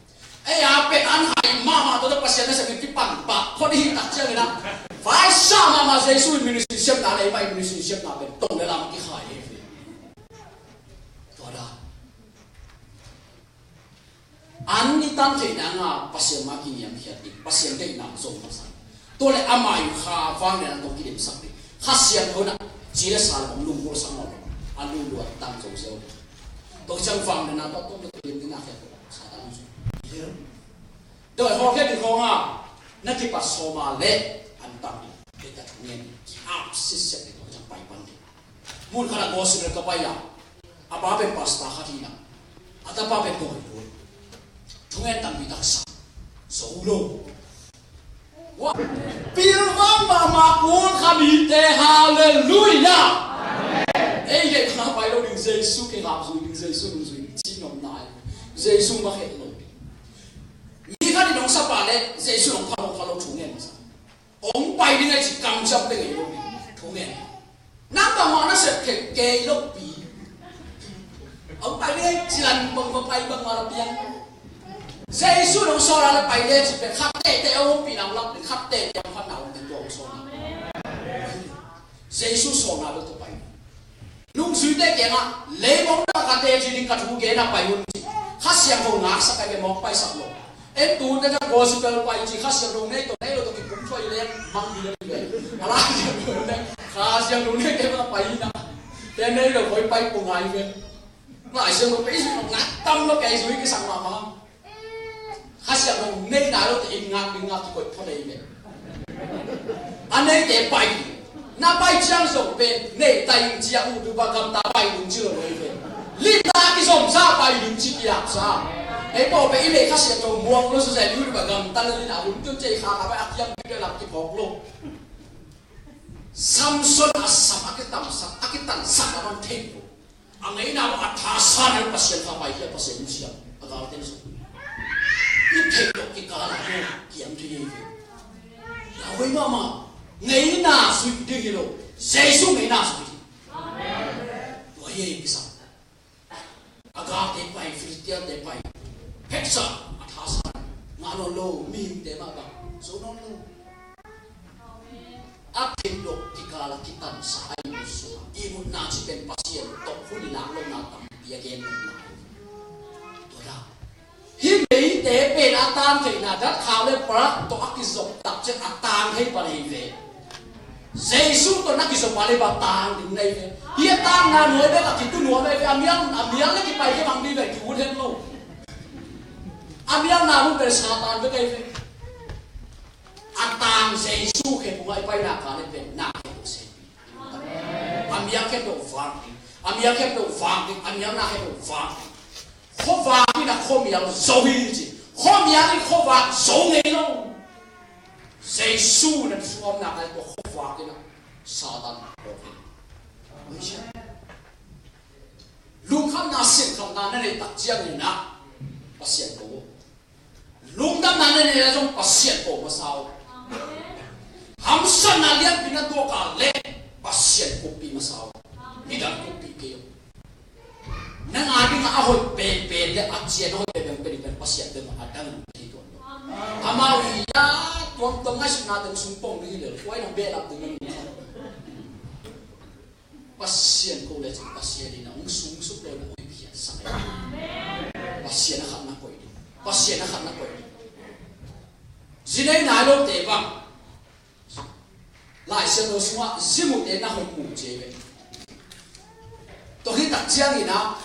Ei a pen an hai mahmah tua tawh Pasian na sep ding kipan pah phot hi tak ciang nen a. Vaisa mahmah Jesu in ministry siamna le ei mah ministry siamna pen tong le lam kikhai ahi ve. Tua dan. An i tan theih nang a Pasian mah kiniamkhiat ding, Pasian deihna zong masa. Tua le amah in kha vanglian a tawh kidemsak ding. Kha Siangtho in a ci le sa le bang lungmuang sak nawn lo. A lungmuang tang zo ziau ding. Tua ciang vanglian a tawh tawh kidem ding a khiat Satan zong. Tua hawlkhiat ding khawng a na kipat sawm a le an tang ding. Dei ta thungen ki-ap sitset ding tua ciang pai pan ding. Mun khat ah gospel ka pai a, a pa pen pastor khat hi na, a tapa pen dawi lo. Thungen tampi taksa zo lo. Pilvang mahmah kul kha mite, halleluiah. Ei heh kha pai lo ding, Jesu kei hap zui ding, Jesu nung zui ding, ci nopna hi. Jesu mah heh lo ding. Mi khat in hong sap a le Jesu hong pha lo, hong pha lo, thungen masa. Hong pai ding a ci kamciam te ngei lo ding. Thungen. Nang bangmah na sep kei, kei lo pi. Hong pai ding a ci lan bang va pai bangmah la piang. Jesu nong sawl a la pai le ci pen khat tehteh a hong pi nang lak ding, khat tehteh a hong phat nang lak ding tua hong sawl na. Jesu sawlna bek tawh pai. Nungzuite kiangah leibong na ka teci ding, ka thu gen a pai un ci. Kha Siangtho ngaksak a i ve mawk paisak lo. En tute ciang gospel pai ci, Kha Siangtho nei tawh nei lo tawh kipum thuai leng mang hi leng hi ve. A Lai Siangtho leng Kha Siangtho nei kei bang a pai hi na. Te nei lo koi pai pua ngai hi ve. Lai Siangtho pai zui lo ngak tam lo kei zui kisak mahmah. Kha Siangtho nei nai lote in ngak ding ngak kikoih phot ei ve. A neite pai ding. Na pai ciang zong pen nei ta ing ci a, uh, duba gamta pai ding ci lo ei ve. Lita kizomsa pai ding ci kiapsa. Ei pawh pen i nei Kha Siangtho muang lo sa zai, uh, duba gamta le lina hun tun cei kha kha pai a kiam ding lam kiphawk lo. Samson a sam a kitamsak, a kitansak a bang thei lo. A ngeina bang a thasa neu Pasian kha pai hi a, Pasian nusia a, galte nusia. I theih loh kikal ah kiam thei hi ve. Lauhuai mahmah, ngeina zuih ding hi lo, Jesu ngeina zuih ding. Tua hi ei kisam. A galte pai, Filistiate pai. Pheksa a thasa, ngah nawn lo, mihingte mah bang zo nawn lo. A theih loh kikal a kitansa a i musuh a, i mutna ci pen Pasian tawh hun i lak lohna tampi a gen lohna. Tua dah. Hih meite pen a tan theihna dat khau le parak tawh a kizop tak ciang a tan thei pan hi ve. Jesu tawh na kizaw pah leh bang tang ding na hi ve. Hih a tangna nuai bek a kitu nuam hi ve. A mial, a mial na kipai kei bang ding ve, ki-ut het lo. A mialna mun pen Satan bek hi ve. A tang Jesu khempeuh a i paina kal leh pen na khempeuh sem ding. A mial khempeuh vak ding. A mial khempeuh vak ding. A mialna khempeuh vak ding. Khuavak in a khuamial zo hi ci. Khuamial in khuavak zo ngei lo. Jesu na suamna kal tua khuavak in a Satan pawk hi. Lungkhamna, sinkhamna na neih tak ciangin ah Pasian ko. Lungdamna na neih ah zong Pasian ko masa uh. Hamsatna lianpi na tuak ah leh Pasian koppih masa uh. Midang koppih kei uh. Nang a dingah a hoih penpen leh a cian a hoih penpen pen Pasian teng a dang hi tuan lo. Amau hi a tuamtuam ngaihsutna teng sung pong ding hi lel. Kua in hong behlap ding hi. Pasian ko lecin Pasian in a hong sungsuk lo in a hong piansak hi. Pasian a khat na koih ding. Pasian a khat na koih ding. Zi nei nai lote bang Lai Siangtho sungah zi mute na hong mu ci ve. Tua hi tak ciangin ah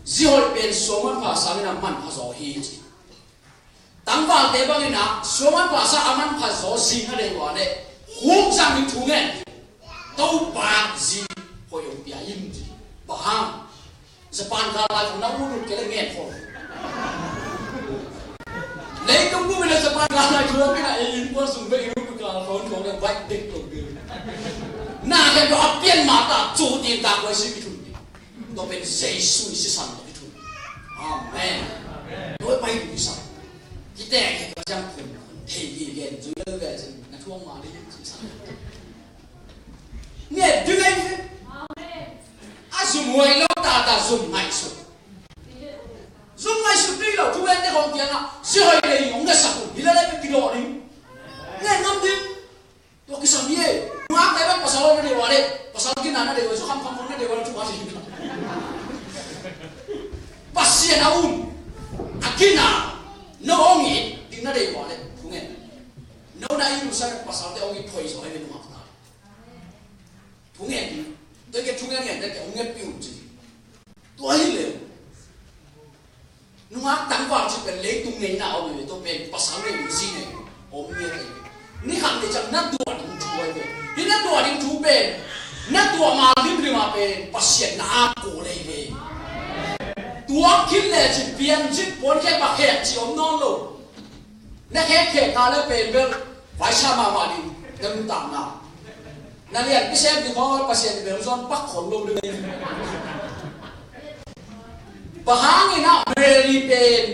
zi hoih pen suang manpha sangin a manpha zaw hi ci. Tangvalte bangin ah suang manpha sang a manpha zaw zi na deih uh leh khuk zangin thu ngen. Topa zi hoih hong pia in ci. Bang hang? Japan kal lai khong na ut ut kei leh ngen khol. Leitung bup in a Japan kal lai khong in a ei inn kuan sung bek in ut ut kal khong khong leh vai dek lo dek. Na leh tua a pian mah ta cu tin ta kuai si mi thun. Tua pen Jesu i sisan tua i thun. Amen. Tua i pai ding i sa. Kitek hi tua ciang khun khun thei hi gen zui lo ve cin na thuang mah ding i sa. Ngen ding ei ve. A zum huai lo tata zum ngaihsut. Zum ngaihsut ding lo thu ngen te khong kiangah zi hoih lei hong ngetsak uh hi lel ei ve kidawh ding. Ngen ngam ding. Tua kisam hi ei. Nungak lei bang pasal na deih uh leh pasal gina na deih uh leh zu khamkham khong na deih uh leh thu mah ding. Pasian a um a gina no hong it ding na deih uh leh thu ngen. No na it uh sa pasalte hong it thoi zaw ei ve nungak ta. Thu ngen ding. Tua i ke thu ngen ngen te ke hong ngetpih un ci. Tua hi leh nungak tangval ci pen leitung ngeina om hi ve, tua pen pasal nei ding zi nei om hi ve. Ni khat ni ciang na tuah ding thu hi ve. Hi na tuah ding thu pen na tuah ma limlim a pen Pasian na ap kul hi ve. Tuak khin lecin pian zik puan khek bak khek ci om nawn lo. Na khekkhek ka le pen bel vaisa mahmah ding na nuntakna. Na lianpi sem ding khawng Pasian in bel zawn pak khol lo ding. Bang hangin ah Mary pen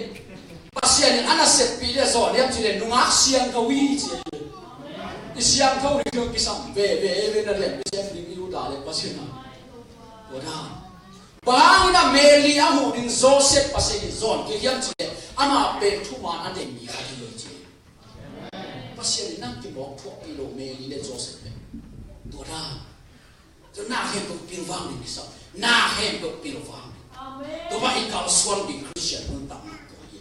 Pasian in a naseppih le zawn hiam cih le nungak siangtho hi ci. I siangtho ding kisam veve ve na lianpi sem ding i ut a le Pasian ah. Tua dan. Bang hangin ah Mary a huh ding Joseph Pasian in zawn kik hiam cih leh amah pen thuman a nei mi khat hi ci. Pasian in nang kimawk thuakpih lo Mary le Joseph pen. Tua dan. Tua na khempeuh pilvang ding kisam. Na khempeuh pilvang ding. Tua bang i kalsuan ding Christian nuntakna tua hi.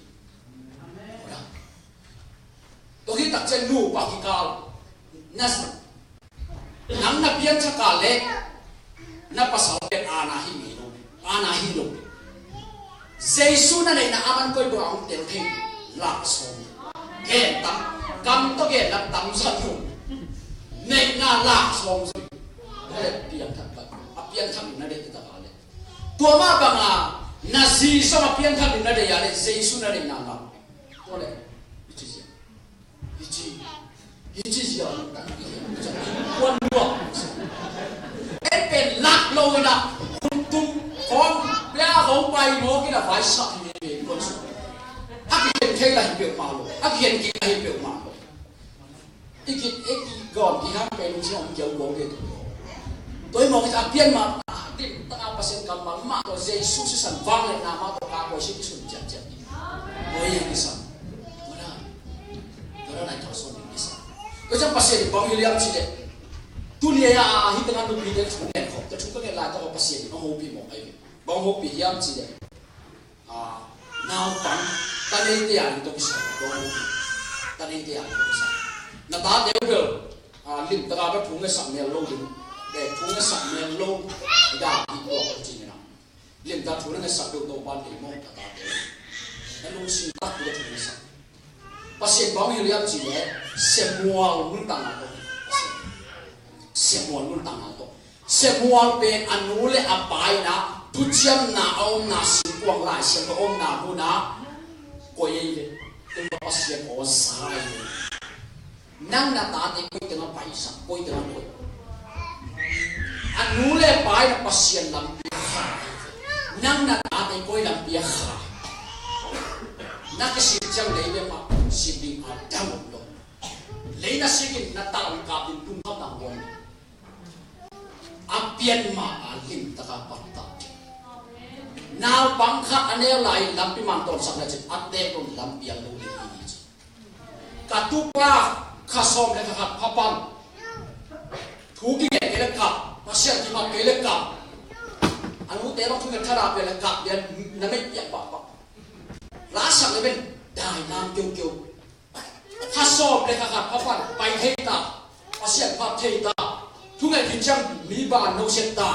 Tua dan. Tua hi takciang nupa kikal na Nang na pianthak a le na pasal pen aana hi ngei lo, aana hi lo. Jesu na neihna a man koi bang a hong tel thei, lak sawm. Gen tam, kam tawh gen lam tam zat lo. Neihna lak sawm zui. Tua le pianthak tak, a pianthak na deih tak a le. Tua mah bang a na zi zong a pianthak na deih a le Jesu na neihna lak. Tua le, i ci zia. Hici, hici zia, kuan lua. En pen lak lo ina, kum tum, khawng, pia khawng pai mawk ina vai sak hi ve, kuan su. A kikhen thei la hi peuhmah lo, a kikhen kik la hi peuhmah lo. I ki, i ki gawn ki hang pen si hong kiau gawn ve tu. Tua hi mawk a pian mah, a, dim, taka Pasian kammal mah tawh Jesu sisan vangliatna mah tawh ka koi si kisun ciatciat. Tua hi hang kisan. Tua dan. Tua dan a i kalsuan ding kisam. Tua ciang Pasian in bang hi liam cih leh, tuni a hih tengah nupite thu ngen khop, tua thu ka ngen lai tawh Pasian in hong hopih mawk ahi ve. Bang hong hopih hiam cih leh, a, naupang, ta neite a ding tawh kisam, bang hong hopih. Ta neite a ding tawh kisam. Na tate uh bel, A, limtak a bek thu ngetsak mel lo ding. Bek thu ngetsak mel lo. Ida, i tuak a cin ina. Limtak thu na ngetsak deuh Topa'n deih mawk a tate. Na lungsim tak thu na thu ngetsak. Pasian bang hong hilh hiam cih leh Samuel nuntakna tawh. Samuel nuntakna tawh. Samuel pen a nu le a pa in a thuciamna a omna singkuang Lai Siangtho a omna hun ah koi ei ve. Tua Pasian aw za ei ve. Nang na tate koi teng a paisak, koi teng a koi. A nu le pa in a Pasian lampi a kha. Nang na tate koi lampi a kha. Na kisin ciang lei bek mah sin ding a dang om lo. Lei na sik in na tal kap ding lungkhamna huan. A pian ma a limtak a pattah. Naupang khat a neu lai lampi man tawlsak le cin a tek lo lampi a lo le hi ci. Ka tupa kha sawm le kha khat pha pan. Thu kingen kei le kap, Pasian kimat kei le kap. A nute bang thu ngen thada pia le kap, pia na mei piak pahpah. Lasak le ben dai nam keukeu. Kha sawm le kha khat pha pan pai thei ta. Pasian phat thei ta. Thu ngen khin ciang mi ban no siat ta.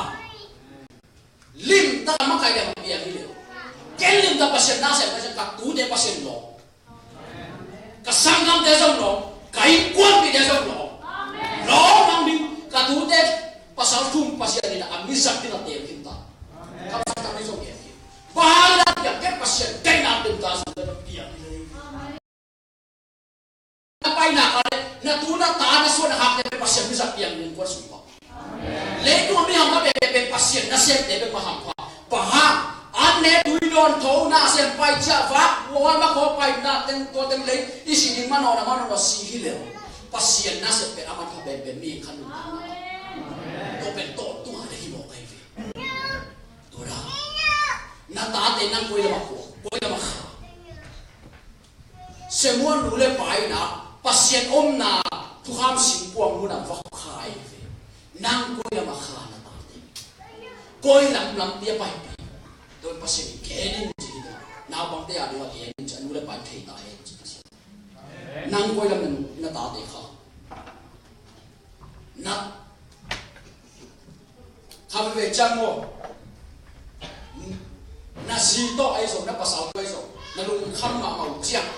Limtak a makaih le makaih piang hi le. Ken limtak Pasian na sem, Pasian ka tute Pasian lawm. Ka sanggamte zong lawm. Ka innkuanpihte zong lawm. Lawm hang ding ka tute pasal thum Pasian in a mi zat ding a teel khin ta. Ka pasal tam ni zong piang hi. Bang hang na piang ken Pasian deihna limtak zong piang hi le. Na paina ka le, na tu na ta na suan na hak le Pasian mi zat piang ning kuan sung pa. Leitung mi hang ma pe pe Pasian na sem te pe ma hang pa. Pa ha, an ne tui don tho na sem pai cia va, wa ma ko pai na teng to teng lei, i si ding ma no na ma no na si hi le. Pasian na sem pe a man pa pe pe mi khan nu ta. To pe to tu ha de hi mo kai ve. To da. Na ta te nang koi la ma ko, koi la ma kha. Samuel nu le pa in a Pasian omna thukham singkuang mun a va kha ei ve. Nang koi lam a kha na tate? Koi lam lampi a paipi? Tua Pasian in gen in ci hi. Naupangte a ding a gen in ci, a nu le pa in thei ta hen ci Pasian. Nang koi lam na tate kha? Na kha veve ciang maw? Na zi tawh ahi zong, na pasal tawh ahi zong, na lungkham mahmah uh ciang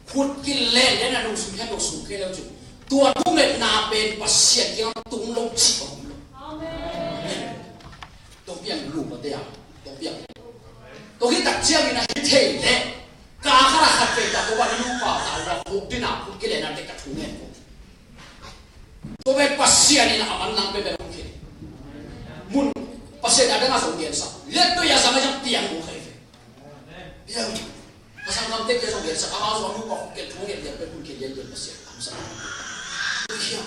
khut kilen le na lungsim khia, lungsim khia le uh cin tua thungetna pen Pasian kiang tung lo cih om lo. Amen. Tua piang lu mate a, tua piang. Tua hi tak ciangin a hi thei leh ka khat a khat vei ta tua ban a nupa ta uh a khuk dina khut kilen a tek a thungen ko. Tua pen Pasian in a man nang pen pen hong khin. Mun Pasian a dang a zong gensa. Let tua ya zang a zang piang uh khai ve. Piang. Pasal kam tek ya zong gensa. Ama zong a nupa khuk kilen thungen lian pen khuk kilen lian pen Pasian. Amsa. Tua hiam.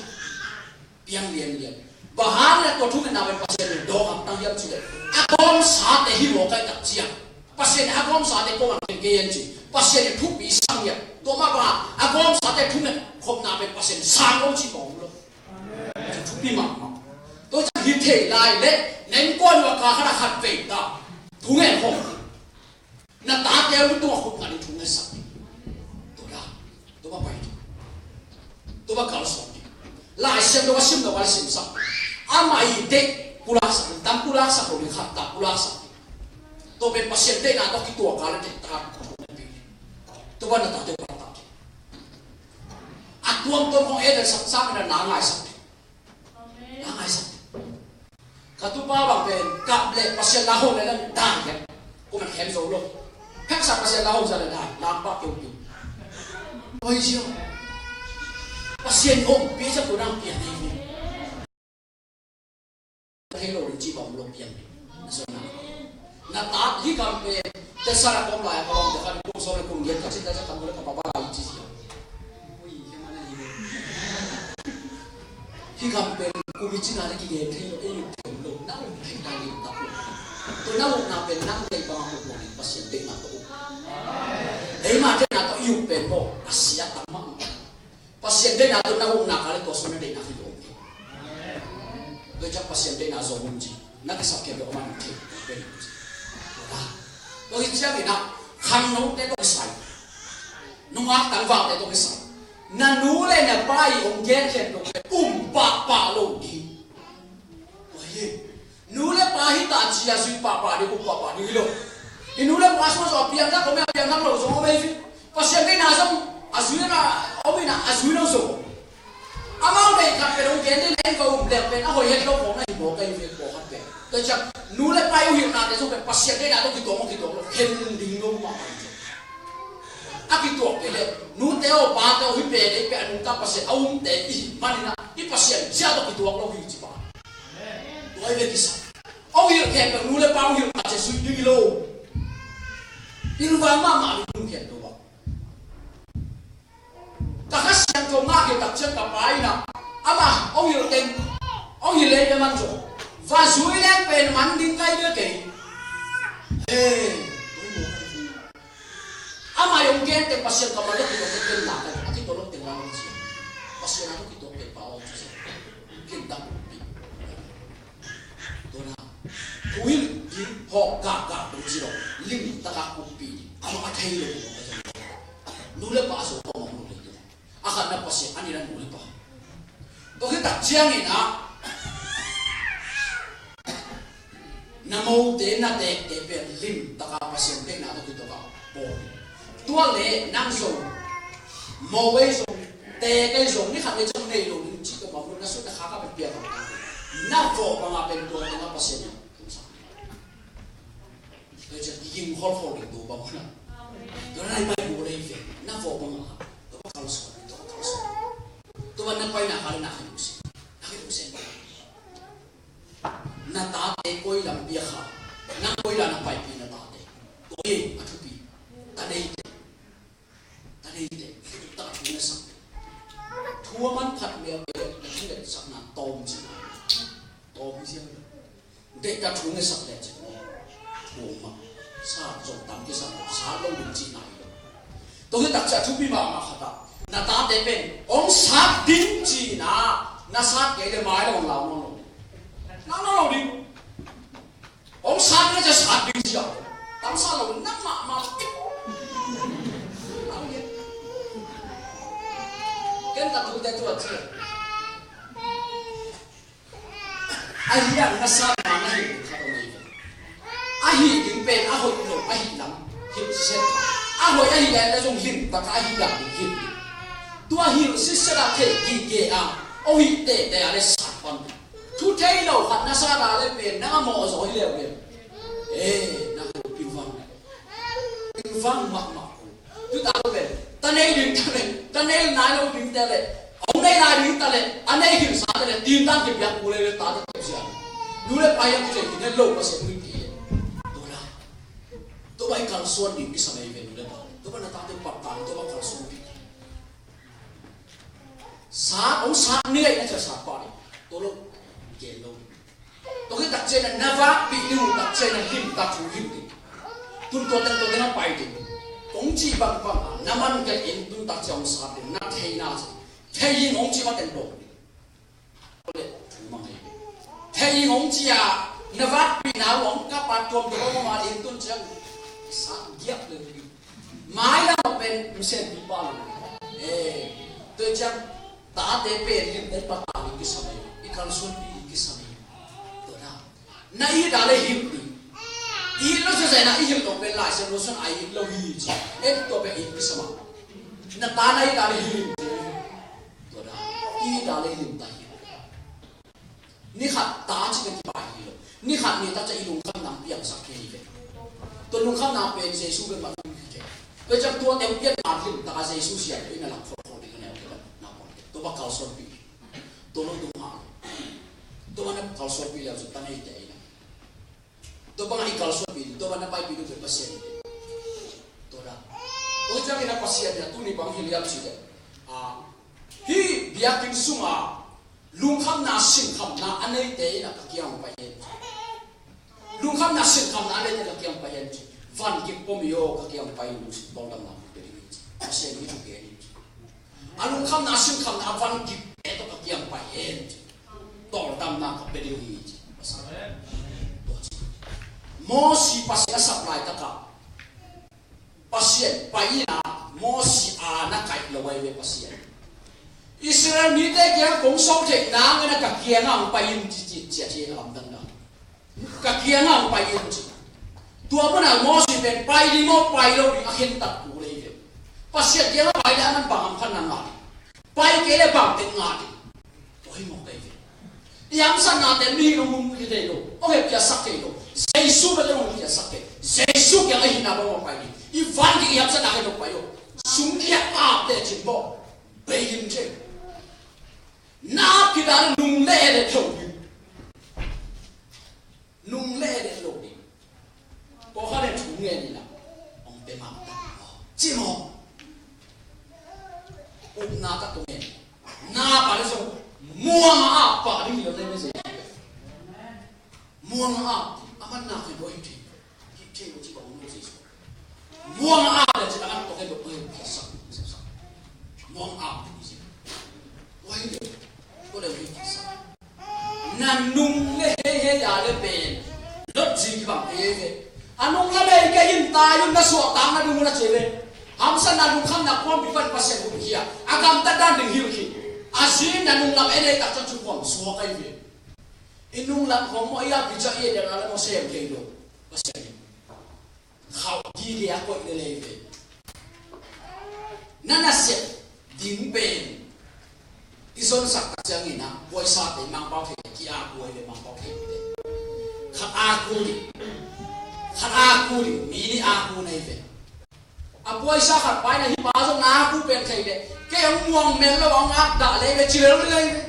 Piang lianlian. Bang hang na tua thungetna pen Pasian in dawk hamtang hiam cih leh a gawmsate hi mawk ahih tak ciang Pasian in a gawmsate kong an khen kei hen ci. Pasian in thupi sang hiam. Tua mah bang a gawmsate thunget khopna pen Pasian in sang lo cih mawk lo. Thupi mahmah. Tua ciang hi thei lai leh na innkuan uh a ka khat a khat vei ta thungen khop. Na tate uh tungah khut ngat in thu ngetsak ding. Tua dan, tua mah pai ding. Tua mah kalsuan ding. Lai Siangtho a sim lo a le simsak. Amah i deih pulaksak, tam pulaksak lo ding khat, tam pulaksak ding. Tua pen Pasian deihna tawh kituak a le deih ta. Tua mah na tate uh pulak ta ding. A tuamtuam hong et le sak sang na na ngaisak ding. Na ngaisak ding. Ka tupa bang pen kap leh Pasian la hong leh na dai leh. Kuman khem zo lo. Pheksa Pasian la hong za leh dai. Lam pah keu keu. Oi zio. Pasian hong pia sa ko nang pia nei ni. Thei lo ring ci bang lo pia ni. Na zon na. Na ta hi kam pen. Te sa ra kom lai a ka bang te kan kong so le kong yet ka cin ta sa kam lo ka ba ba lai ci zia. Ui, khem ana hi. Hih gam pen kum i cina le kigen thei lo, ei uk thei lo, na uk thei ta lim tak lo. Tua na ukna pen nang lei bang a uk lo, Pasian deihna tawh uk. Ei mah deihna tawh i uk pen maw, a sia tak mahmah. Pasian deihna tawh na ukna ka le tua sung na deihna hi lo. Tua ciang Pasian deihna zong um ci, na kisap kei lo man thei. Tua hi ciangin a, khangnote tawh kisai. Nungak tangvalte tawh kisai. Na nu le na pa i hong genkhiat lo pen um pahpah lo ding. Tua hi. Nu le pa hi ta ci a zui pahpah ding, uk pahpah ding hi lo. I nu le pa sung zong a piangthak om e, a piangthak lo zong om e. Pasian deihna zong a zui na om in a, a zui lo zong om. Amau deih khat pen hong gen ding leng va um leng pen a hoih het lo khawng na hi mawk a, hi ve pawlkhat pen. Tua ciang nu le pa i uh hilhnate zong pen Pasian deihna tawh kituak maw, kituak lo, khen ding lo mahmah hi. A kituak kei leh nute aw pate aw, hih pen ei pen a nungta Pasian a umte i hih manin a, i Pasian zia tawh kituak lo hi ci pah. Tua hi ve kisa. Hong hilh khempeuh nu le pa hong hilh khat ciang zui ding hi lo. Pilvang mahmah ding lungkhen lo a. Ka Kha Siangtho ngah khit tak ciang ka pa in a, amah hong hilh teng, hong hilh leh pen man zaw, va zui leng pen man ding kai bia kei. He. Amah hong gen teng Pasian kammal lo kituak teng pen la kai, a kituak lo teng la kai. Pasian a lo kituak teng pa hong ci. Kin tak pi. Tua na, thu hilh ding hawk gakgak ding ci lo, limtakin kuppih ding. Amah a thei lo ding. Nu le pa a zo tawh mah nu le ding. A khatna Pasian, a nihna nu le pa. Tua khit tak ciangin ah, na mote, na tekte pen limtakin Pasian deihna tawh kituak a bawl ding. Tua leh nang zong, mo ei zong, tek ei zong, ni khat ni ciang nei lo ding cih tawh bang lo, na sut na khak a pen piak a, na vawh bang a pen tua teng a Pasian in tung sak. Tua ciang ging kholkhol ding tua bang lo. Tua na i pai bu lei ve, na vawh bang a, tua bang kalsuan, tua bang kalsuan. Tua bang na pai na kha leh na kha lungsiat, na kha lungsiat. Na tate koi lam pia kha, nang koi lam na paipih na tate. Tua hi a thupi. Ta neite. Ta neite. Ta thu na sak. Thu a manphat mel mel na thu na sak na tawm ci. Tawm ci. Deih ta thu na sak le ci. Thu ma. Sa zong tam ki sa. Sa lo ding ci na hi lo. Tua hi tak ciang thupi mahmah khat ah, na tate pen hong sat ding ci-in ah, na sat kei leh mai lo hong lau nawn lo ding. Lau nawn lo ding. Hong sat ding na ciang sat ding ci a. Tam sa lo ding, na mahmah. Ken ka tute tua ci a. Ahi hang na sat ma na hilh ding khat om ahi ve. A hih ding pen a hoih lo ahih lam hilh siseh. A hoih ahih leh zong limtakin a hih dan ding hilh ding. Tua hilh siseh a theih kik kei a, a hih tehteh a leh sat pan ding. Thu thei lo khat na sat a leh pen nang a mawh zaw hi leh pen. Eh, na hilh pilvang. Pilvang mahmah ko. Tuta ko pen, ta nei ding ta leh, ta nei nai lo ding ta leh, hong nei nai ding ta leh, a nei hilhsa ta leh, tin tang kipiak ku leh, leh ta te sia. Nu le pa hiam kizei khin het lo Pasian min ti. Tua na. Tua bang i kalsuan ding kisam ahi ve nu le pa. Tua bang na tate pap ta, tua bang kalsuan ding. Sa, hong sa ni ngai na cia sa pa ni. Tua lo, gen lo. Tua khit tak ciang na vakpih ding uh tak ciang na limtak thu hilh ding. Tun tua teng tua teng a pai ding. Kong cih bangbang a na man kei in tun tak ciang hong sat ding, na theihna ciang. Thei in hong cih ma teng dong ding. Tua leh thu mang ei. Thei in hong cih a na vakpihna uh hong kap a tuamtuam hong om a in tun ciang sat giap lel ding. Mailam a pen misen pi pa lo. Eh, tua ciang tate pen lim den pa ta lim kisam ei. I kalsuanpih lim kisam ei. Tua na. Na it a leh hilh ding. It lo sa sa na i hilh lo pen Lai Siangtho sung a it lo hi ci. En tua pen it kisam a. Na ta na it a leh hilh ding. Tua na. It a leh lim ta hilh. Ni khat ta ci pen kipai hi lo. Ni khat ni ta ci i lungkhamna piangsak kei hi ve. Tua lungkhamna pen Jesu pen mat hi kei. Tua ciang tua teng pian mat lim taka Jesu sian pen na lak khol khol ding a neu kei na pon kei. Tua bang kalsuanpih. Tua lo tung ha. Tua bang na kalsuanpih leu cu ta nei te ina. Tua bang a i kalsuanpih, tua bang na paipih ding pen Pasian hi. Tua dah. Tua ciangin a Pasian hi a tuni bang hi liam ci leh. Ah, hih biakinn sungah lungkhamna sinkhamna a neite in a ka kiang pai hen. Lungkhamna sinkhamna a neite ka kiang pai hen ci. Van kip pom i aw ka kiang pai in ci. Tawldamna ka pe ding ci. Pasian hi thu ke ni ci. A lungkhamna sinkhamna a van kip te tawh ka kiang pai hen ci. Tawldamna ka pe ding hi ci. Pasian. Tua ci. Mosi Pasian a sap laitakah Pasian pai in a Mosi a na kaih lo ai ve Pasian. Israel mite kiangah kong sawm theih nangin a ka kiangah hong pai in ci, ci, ci a ci a lamdang dang. Ka kiangah hong pai in ci. Tua munah Moses pen pai ding maw pai lo ding a khentat kul ei ve. Pasian kiangah pai le a man bang ham khat na ngah ding. Pai kei le bang teng ngah ding. Tua hi mawk ei ve. I hamsatnate mihing hong hum hi thei lo, hong hepkhiatsak thei lo. Jesu bek hong hepkhiatsak thei. Jesu kiangah i hihna bang maw pai ding. I van ding i hamsatna khen hong pai lo. Sum kiat ap le cin maw. Bei lim thei. Na ap khit a nung le det lo ding. Nung le det lo ding. Pawlkhat in thu ngen in a hong pia mahmah ta. Ci maw. Upna tak tawh ngen. Na ap a le zong muang a ap pah ding hi lo, tei message. Muang a ap ding. A man na khen lo hi thei. Hih thei lo ci bang lo Jesu. Muang a ap le ci a man tawh khen lo, oi, kisa, kisa. Muang a ap ding hi ci. Oi, le. Tua le oi, kisa. Na nung le hei hei a le pen Lot zi kibang hei hei. A nung lam hei kei in tai un na suahtakna ding un a ci ve. Hamsatna lungkhamna kuampi pan Pasian hun hi a, a gamtat dan ding hilh khin. A zi na nung lam en hei tak ciang cu kuam suak ahi ve. I nung lam khawng maw i a pi ciah i en a le maw sem kei lo. Pasian in khauh gige a koih lel ei ve. Na nasep ding pen i zonsak tak ciangin ah puaisate Mangpau thei ki-ak uh ei ve, Mangpau thei te. Khat ak uh ding. Khat ak uh ding, mi nih ak uh nei ve. A puaisa khat paina hih pa zong na ak uh pen thei le. Kei hong muang mel lo, hong ak dah lei ve, ci lel lei ve.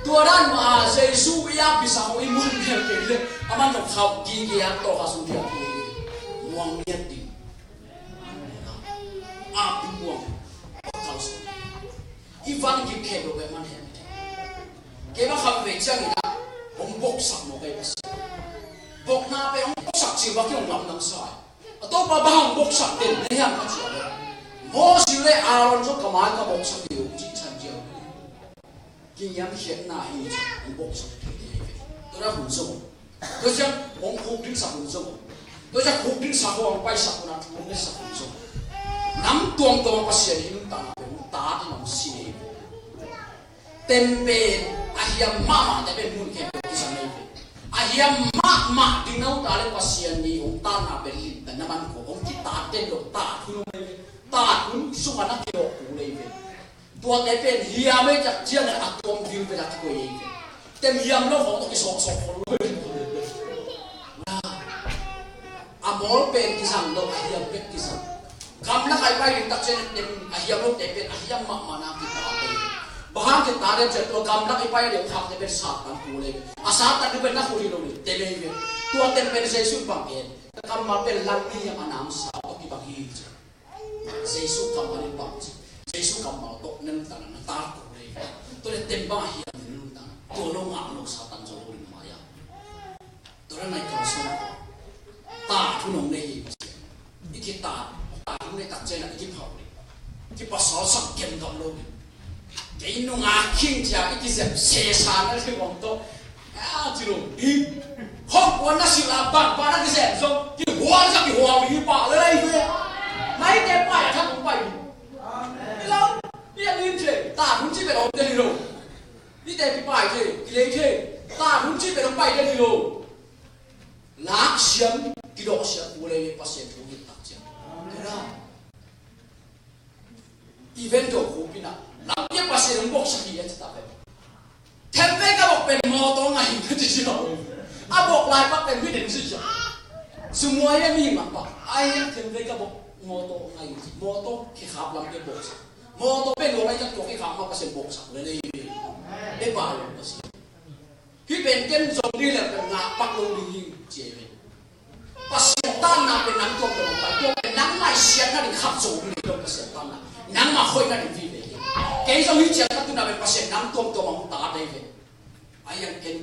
Tua dan mah a Jesu i ap bisa hong i muang mel kei le. A man zong khauh gige a tawh kha sung diak hi. Muang miat ding. Ap ding muang. Khauh sung. I van gik khe lo ve man hen. Kei bang khauh ve ciangin ah hong boksak mawk ei Pasian. Bokna pen hong boksak cil bak hi hong lamdang sa. A Topa bang hong boksak den na hiam ka ci a le. Moses le Aaron zong ka mai ka boksak hi uh cih chan ciang. Kingiam khiatna hi ci hong boksak den hi. Tua na hun zong. Tua ciang hong khuk dingsak hun zong. Tua ciang khuk dingsak hong paisak hun a thu hong ngetsak hun zong. Nam tuamtuam a Pasian hi nuntakna pen hong tat in hong sin hi. Tem pen a hiam mahmah te pen mun khempeuh kizang ei ve. A hiam mahmah ding na ut a le Pasian ii hong tatna pen limtan na man kul, hong kitat den lo, tat hun om ei ve. Tat hun sungah na kidawk kul ei ve. Tuate pen hiam ei tak ciangin a tuam vilvel a kikoih ei ve. Tem hiam lo khawng tawh kisawksawk khol lo ei ve. A mawl pen kizang lo, a hiam bek kizang. Gamlak ah i pai ding tak ciangin a hiam lote pen a hiam mahmah na kitat ei. Bang hang kitat den ciang tua gamlak i pai ding khakte pen Satan kul ei ve. A Satan ding pen na khut hi lo ding, tem ei ve. Tua tem pen Jesu bang en. Kammal pen lam ni hiam a nam sa tawh kibang hi ci. Jesu kammal in bang ci. Jesu kammal tawh na nuntakna na tat kul ei ve. Tua le tem bang a hiam na nuntakna. Tua lo ngah lo Satan zo lo ding mah ia. Tua na nai kal sung. Tat hun hong nei hi Pasian. I kitat, tat hun nei tak ciangin i kiphauh ding. Kipasal sak kemgam lo ding. Kei nunga khing cia i kizep sesa na ding hong tawh. A ci lo. I hong kuan na sila bang bang na kizep zong. Kihual sa kihual i pah le lai ve. Mai te pai a thak hong pai. I lo. I a nin ce. Tat hun ci ve lo te hi lo. I te kipai thei, kilei thei, tat hun cih pen hong pai den hi lo. Lak siam, kidawh siam, u lei Pasian thu hi tak ciang. Tua dan. Event do khup in ah, lam piak Pasian hong boksak hi a ci ta pen. Themvei ka bok pen mawtaw ngai hi ka ci ci lo. A bok lai pak pen mi den ci ci. Sumuai a mi mah pak. Ai themvei ka bok mawtaw ngai hi. Mawtaw kikhap lam piak boksak. Mawtaw pen lo lai tak tua kikhap mah Pasian boksak lel ei. Ei pa lo Pasian. Hih pen ken zong ding leh pen ngah pak lo ding hi ci ei ve. Pasian tanna pen nang tuamtuam a pai, tua pen nangmah i siatna ding khat zo ding hi lo Pasian tanna. Nangmah hoihna ding vive hi. Kei zong hih ciang ka tuna pen Pasian nang tuamtuam a hong tat ei ve. A hiang ken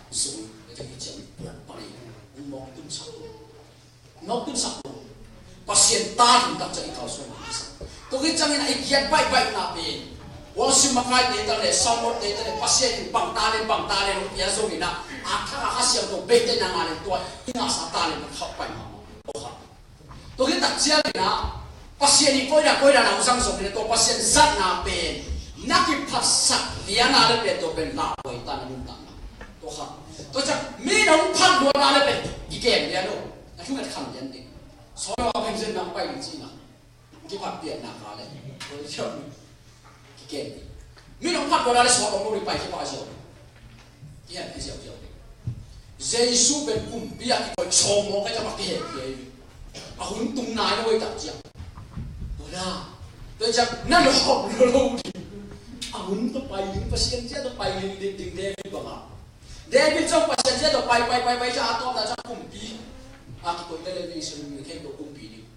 zong ka hih ciang puak pan ei. Hong mawk tun sak lo. Nawk tun sak lo. Pasian ta ding tak ciang i kalsuan ding kisa. Tua khit ciangin a i giat baihbaihna pen. Worship makaite ta le, sound board te ta le, Pasian in bang ta le, bang ta le, hong pia zongin ah, a thak a Kha Siangtho beite na ngah le tua, i ngahsa ta le, na khauh pai mahmah. Tua kha. Tua khit tak ciangin ah, Pasian i koina, koina na hong zang zongin ah, tua Pasian zatna pen. na kiphatsak lian a le pen tua pen lauhuai ta na nuntakna. Tua kha. Tua ciang mi na hong phat luat a le pen kikem lian lo. A thunget kham lian ding. Sawm a pen zen nang pai ding cihna. Kiphat pian nak a le. Tua ciang kikem ding. Mi na hong phat luat a le sawm a hong lo ding pai kipah ziau. Kihem hi ziauziau ding. Jesu pen kumpi a kikoih sawm mawk a ciang a kihe kei. A hun tung nai lo i tak ciang. Tua da. Tua ciang na lawp lo lo ding. A hun tawh pai ding, Pasian zia tawh pai ding, ding, ding, David bang a. David zong Pasian zia tawh pai, pai, pai, pai ciang a tawpna ciang kumpi a kikoih lel in Israel mi khempeuh kumpi ding.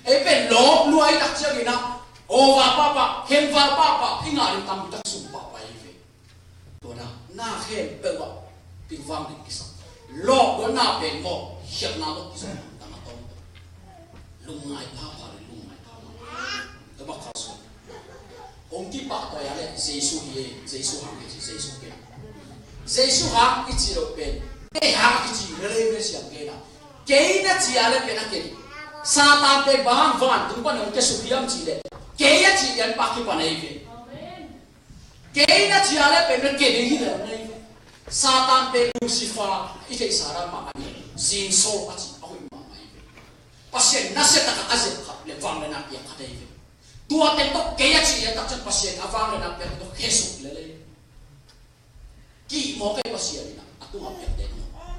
Ei pen lawp lua i tak ciangin ah, aw va pahpah, khem va pahpah, i ngah ding tampi tak sum pahpah hi ve. Tua na, na khempeuh ah tingvang ding kisam. Lawp lua na pen maw, hiapna lawp kisam, tang a tawm. Lungngai phapha le lungngai phapha. Tua bak khau suan. Hong kipahtawi a le Jesu hi e, Jesu hang hi ci, Jesu pen. Jesu hang i ci lo pen. Kei hang a kici le le ve siang kei na. Kei na ci a le pen a kei. Satan pen bang vantung pan hong kia suk hiam ci le. Kei a ci lian pak kipan ei ve. Kei na ci a le pen na kei ding hi le nei ve. Satan pen Lucifer i theihsa dan mah a ni. Zingsol a ci a hoih mah mah ei ve. Pasian nasia tak a zep khat le vang le na piak khat ei ve. Tuate tawh kei a cih le tak ciang Pasian a vang le na piak tawh khesuk le le. Kih mawk ei Pasian in a tungah piakte tungah.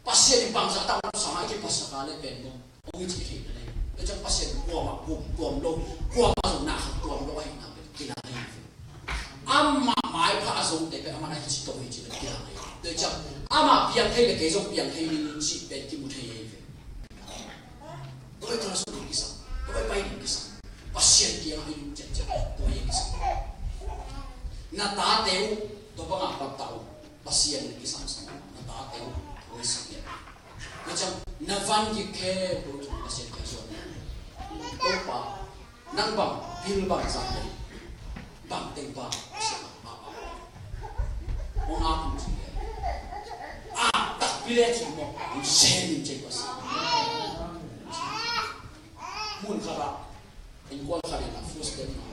Pasian in bangzah tak lam sangah i kiphasak a le pen maw. Hong i cih theih le le. Tua ciang Pasian kuamah gum tuam lo, kuamah zong na khat tuam lo ahihna pen kilang ei. Amah maipha a zongte pen amah na hi ci tawh hi ci pen kilang ei. Tua ciang amah piang thei le kei zong piang thei ding cih pen kimu thei ei ve. Tua i tawh sung ding kisam, tua i pai ding kisam. Pasian kiangah i lut ciatciat, tua i kisam. Na tate uh, tua bangah bapta uh, Pasian ding kisam sam, na tate uh, tua i sam ia. Tua ciang, na van gik khempeuh uh, Pasian kiang suan. Topa, nang bang, bil bang zah le, bang teng bang, Pasian a, a, a. Hong a kum ci le. A, takpi le ci maw, hong sem in ci Pasian. Mun khat ah, innkuan khat in a food stamp na.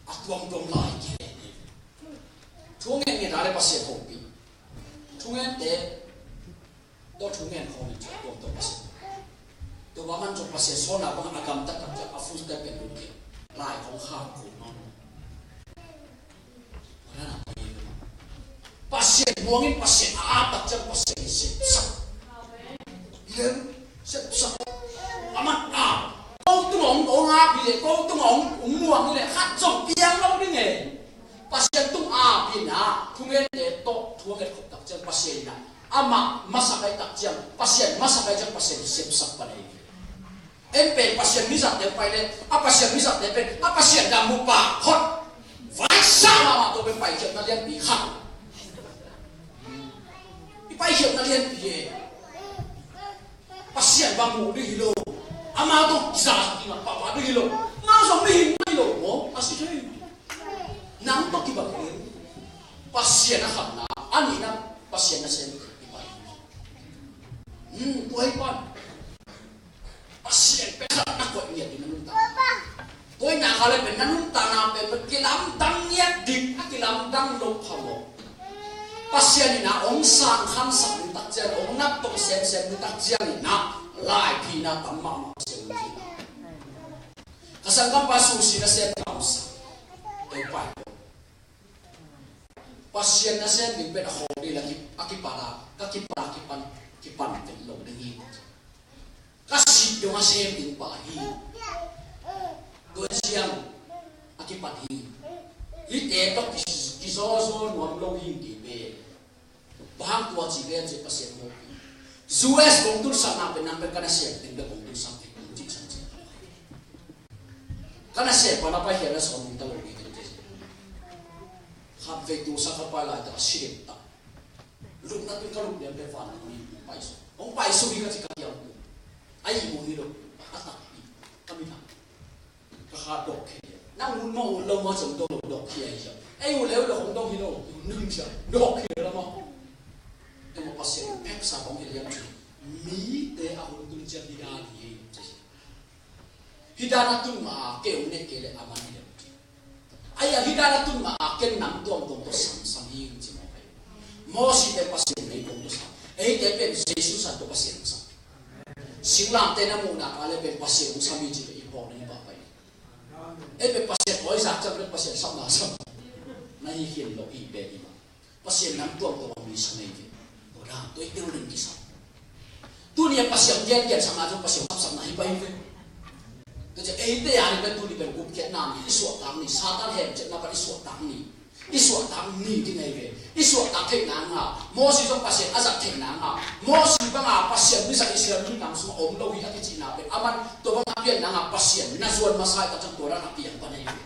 A tuamtuam lai kei. Thu ngen ngen a le Pasian hopih. Thu ngente, tua thu ngen khawm in tua tuamtuam Pasian. Tua bang man tua Pasian sawn a bang a gamtat tak ciang a food stamp pen lut kei. Lai khawng khak kul nawn. Pasian muangin Pasian a ap tak ciang Pasian sepsak. Lem sepsak. Aman a. Ko tung ong ong ap hi le, ko tung ong ong muang hi le, khat zong piang lo ding e. Pasian tung ap hi na, thungen le tawh, thungen khop tak ciang Pasian na. Amah masak ai tak ciang, Pasian masak ai ciang Pasian sepsak pan ei. En pen Pasian mizat deuh pai le, a Pasian mizat deuh pen, a Pasian dam mu pa khot. Vaisa mahmah tua pen paikhiatna lianpi kha. I paikhiatna lianpi e. Pasian bang mu ding hi lo. Ama tua kisa kina papa ding hi lo. Nang zong mihing hi lo mo. A si thei. Nang tua kibang hi. Pasian a khatna. A nihna Pasian na sem. I pai. Hmm, tua i pan. Pasian pen khat na koih ngiat ding na nuntakna. Tua i na kha le pen na nuntakna pen pen kilamdang ngiat ding, a kilamdang lo kha maw. Pasian in a hong sang khamsak ding tak ciang, hong nat tong semsem ding tak ciang in a laiphina tam mahmah Pasian in a. Ka sanggampa Susi nasem kamsa. Ei pai. Pasian nasem ding pen a khawng ding la ki, a kipan a, ka kipan a kipan, kipan pen lo ding hi. Ka sih dong a sem ding pa hi. Tua ciang a kipat hi. Hihte tawh ki, kizawzaw nuam lo hi ti pen. Bang hang tua ci ve an ci Pasian mawk hi. U S kong tun sak nak pen nang pen ka na sem ding pen kong tun sak ding kong ci sak ci. Ka na sem pa na pai hian na sawm ding ta lo hi ding ci. Khat vei tu sak ka pai lai ta si ding ta. Lupna tun ka lup lian pen van ni pai su. Kong pai su hi ka ci ka kiang tu. Ai mu hi lo. A tak hi. Ka mi thang. Ka kha dok khia. Nang hun mawng hun lo maw ciang dok lo dok khia hi ciang. Ei hun leu lo hong dok hi lo. Hun nung ciang dok khia la maw. Ei maw Pasian pek sa hong hi lian ci. Mite a hun tung ciang hi dan hi. Hi dan a tung ma keu ne ke le a man hi lo ci. Ahi a hih dan a tun mah a ken nang tuamtuam tawh samsam hi ing ci mawk hi. Moses pen Pasian meikuang tawh sam. Eite pen Jesu san tawh Pasian sam. Singlamteh na muhna kah le pen Pasian hong sam hi ci le i phawk ding i pahpah hi. Ei pen Pasian awi zak ciang pen Pasian sapna sam. Na hi khin lo hi pen hi mah. Pasian nang tuamtuam a mi sa ngei ve. Tua dan tua i tel ding kisam. Tuni a Pasian gengen sakna zong Pasian sapsapna hi pah hi ve. Tua ciang eite a ding pen tuni pen gupkhiatna ni, i suahtak ni, Satan hemciatna pan i suahtak ni. I suahtak ni ding ahi ve. I suahtak theihna ngah. Moses zong Pasian a zat theihna ngah. Moses banga Pasian mizat Israel minam sungah om lo hi a kicihna pen aman tua banga pianna ngah Pasian na zuan masa i tak ciang tua dan a piang pan ahi ve.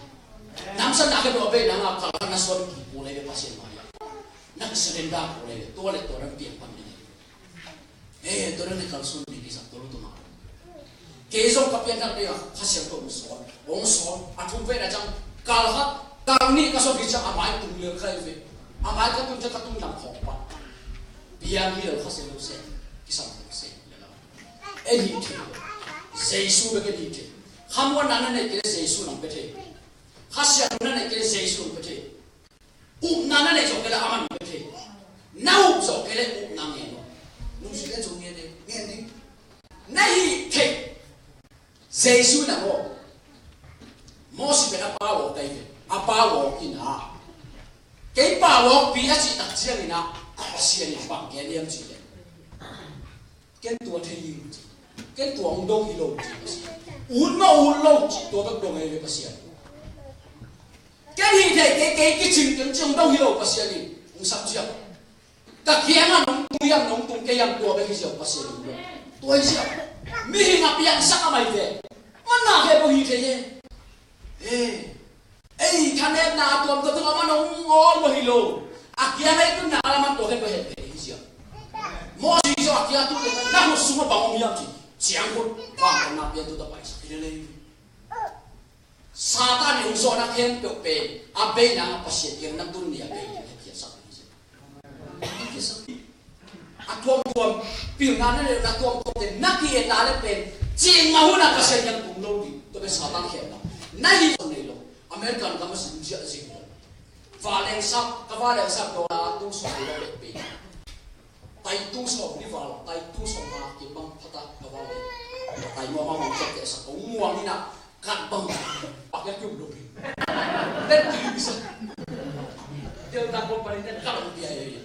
Nang san na khe dawh bei nang a kalkhat na suan kik kul ei ve Pasian mai ah. Na kisurrender kul ei ve. Tua le tua dan piang pan ding ei ve. Eh, tua dan le kalsuan ding kisam tua lo tua mah. Kei zong ka pianthak ding a Kha Siangtho hong sawl, hong sawl. A thum vei na ciang kalkhat, kalnih ka suan kik ciang a mai tung lel kha ei ve. A mai ka tun ciang ka tun lam khawng pan. Piang hi lo Kha Siangtho se, kisam tho se. En hih thei. Jesu bek en hih thei. Khamuanna na neih kei le Jesu nang pia thei. Kha Siangtho na neih kei le Jesu nang pia thei. Upna na neih zawh kei le aman pia thei. Na up zawh kei le upna ngen uh. Nungzui le zong ngen ding, ngen ding. Na hih thei. Jesu na maw. Moses pen a pau awk kei ve. A pau awk in a. Kei pau awkpi a cih tak ciangin a. Pasian in bang gen hiam cih le. Ken tua thei hi lo ci. Ken tua hong dong hi lo ci Pasian. Ut mah ut lo ci tua bek dong ei ve Pasian. Ken hih thei kei kei kicing keng ci hong dong hi lo Pasian in hong sam ciang. Ka kiangah nong tung hiam nong tung kei hiam tua bek hi ziau Pasian in hong dong. Tua hi ziau. Mihing a piangsak a mai ve. Manna khe bawh hi thei e. Eh. Ei thanepna a tuamtuam tungah man hong ngawl mah hi lo. A kiang ei tunna a laman tua khen tua het ve hi ziau. Moses zong a kiang tun na khut sungah bang om hiam ci. Ciang khut vangliatna pian tu ta paisak hi lel ei. Satan in hong zawhna khempeuh pen a beina ah Pasian kiang na tun ni a bei ding hepkhiatsak hi ziau. A tuamtuam, pilna na neih na tuamtuam te na ki-et a le pen cing mah hun a Pasian kiang tung lo ding. Tua pen Satan khemna. Na hih zong nei lo. American gam a sin ziahziah lo. Vanleng sap, ka vanleng sap dollar tung sawm lo le pei. Tai tung sawm ni val, tai tung sawm nga kim bang phata ka vanleng. Tai muang mah mong ciak keh sak kong muang ina. Kat bang a kiak kium lo pi. Ten ti bisa. Dia tak company ten kal bia ya.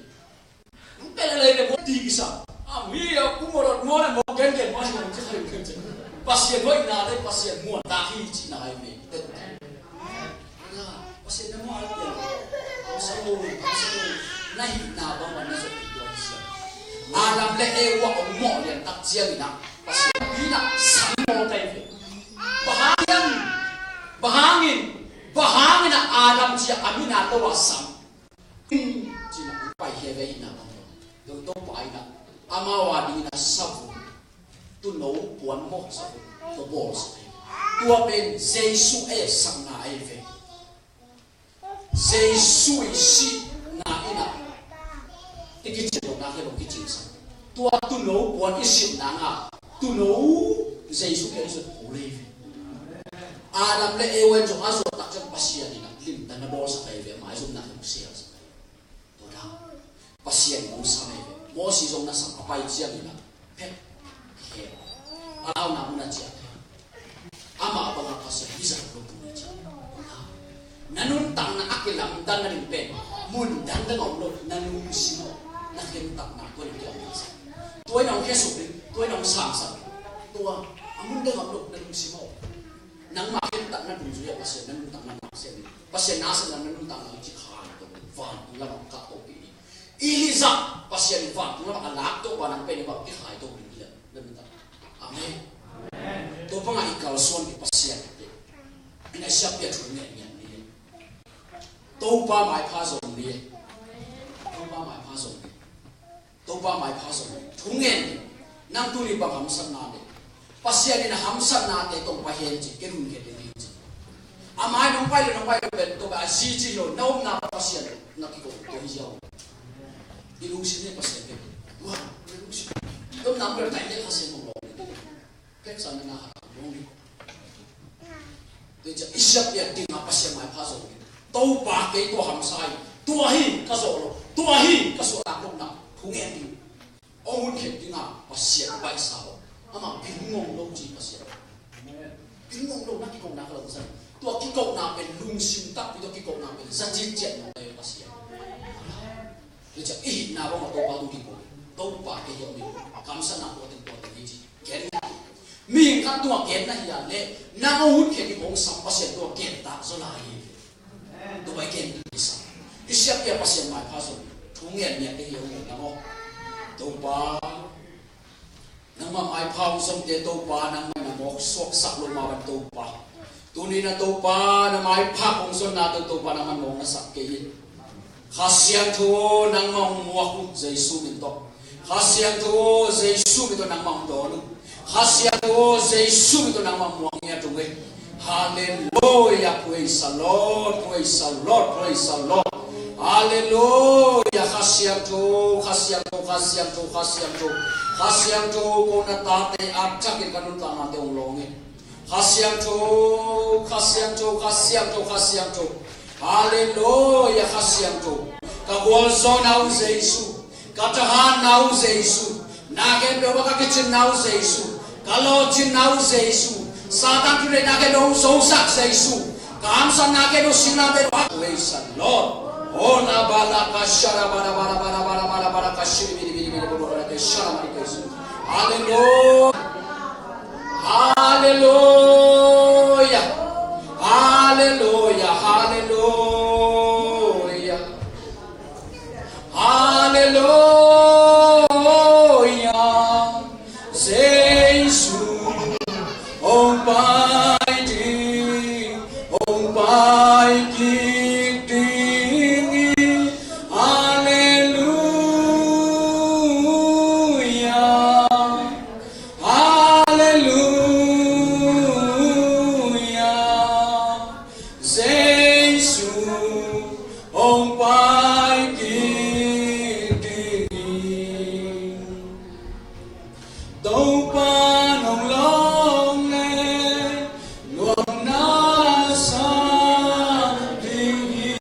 Pele le mo ti bisa. A mi ya ku mo lot mo le mo gen gen mo si mo ci khai gen ci. Pasian hoihna le Pasian muan ta hi ci na ai me. Ten ti. Pasian na mo ai pia. Sa mo, sa mo. Na hihna bang bang na so pi tua bisa. Adam le Eva ong mo lian tak ciang ina. Pasian ina sang mo tai ve. Bang hangin, bang hangin, bang hangin a Adam ci a min a lo a sam. Cina pai he ve ina bang lo. Dong to pai na. Amau a ding na savu. Tuno puan mo savu. To bol savu. Tua pen Jesu e sang na e ve. Jesu i sihna in a i kicin lo na hi lo kicin sa. Tua tuuno puan i sihna nga tuuno Jesu Khrist a pu lei ve. Adam le Eva in zong a zuak tak ciang Pasian in a limtan na bawl sa kai ve, mai zong na hong sial sa kai. Tua dan. Pasian hong sam e ve. Moses zong na sam a pai ciangin a phet he a launa mun a ciah he. Amah bangah Pasian hi zat lo tung hi ciah. Na nuntakna a kilamdanna ding pen mun dangdang a om lo, na lungsim aw, na khentakna tua in kilamdang sa. Tua in a hong khesuk ding, tua in a hong samsak ding. Tua a mun dang a om lo, na lungsim aw. Nangmah khentakna dungzui a Pasian na nuntakna ngaksia ding. Pasian na sem na nuntakna i ci kha lo tung, vantung lamah kah tawh kih ding. Elijah, Pasian in vantung lamah a lak tawh banah pen i bang kikhai tawh ding hi leh na nuntak. Amen. Tua bangah i kalsuan ding Pasian te. Ina siapi a thu ngen ngen ni. Topa maipha zong ni. Topa maipha zong ni. Topa maipha zong ni. Thu ngen ni. Nang tuni bang hamsatna ni. Pasian in a hamsatnate tong pai hen ci, ken hun khen ding hi ci. A mai nong pai lo, nong pai lo pen tawh a zi ci lo, na omna Pasian na kiko tua hi ziau. I lungsim hi Pasian pen. Tua, i lungsim. Tawm nam pen tai le Pasian mong lo. Pek sa na na khat mong ni. Tua i cia i siap piak ding a Pasian maipha zong ni. Topa, kei tua hamsa hi, tua hi ka zawh loh, tua hi ka suahtak lohna, thu ngen ding. Hong hun khen ding a Pasian baihsa aw. Amah pil ngong lo ci Pasian. Pil ngong lo na kikohna ka lo sa. Tua kikohna pen lungsim takpi, tua kikohna pen za citciat mawk le Pasian. Hi ciang i hihna bang a Topa tung kiko. Topa kei hiam mi. Kamsatna tua teng tua teng hi ci. Gen. Mihing khat tua genna hi a leh nang hong hun khen ding hong sam Pasian tua gen tak zaw lai hi. Tua i gen ding hi sam. I siap pia Pasian maipha zong thu ngen miak te hi hong gen nang aw. Topa, nangmah maipha hong zomte Topa, nangmah na mawk suaksak lo mah bang Topa. Tuni na Topa, na maipha hong zonnate Topa, nangmah mawk na sak kei in. Kha Siangtho nangmah hong muak uh Jesu min tawh. Kha Siangtho Jesu min tawh nangmah hong dawn uh. Kha Siangtho Jesu min tawh nangmah hong muak ngiat uh ei. Halleluia, praise the Lord, praise the Lord, praise the Lord. Halleluia, Kha Siangtho, Kha Siangtho, Kha Siangtho, Kha Siangtho. Kha Siangtho, ko na tate a takin ka nuntaknate hong lawng in. Kha Siangtho, Kha Siangtho, Kha Siangtho, Kha Siangtho. Halleluia, Kha Siangtho. Ka gualzawhna uh Jesu. Ka thahatna uh Jesu. Na khempeuh ka kicinna uh Jesu. Ka lawhcinna uh Jesu. Satan thuneihna khempeuh hong zosak Jesu. Ka hamsatna khempeuh singlamteh tawh hong hak. Praise the Lord. Ola bala ka shara bala bala bala bala bala bala ka shiri bili bili bili bala bala ka shara bala ka shiri. Halleluia. Halleluia. Halleluia. Halleluia. Halleluia. Jesu hong pai ding, hong pai kik ding hi. Halleluia. Halleluia. Jesu hong pai kik ding hi. Topa nong lawng le luang na sa ding hi.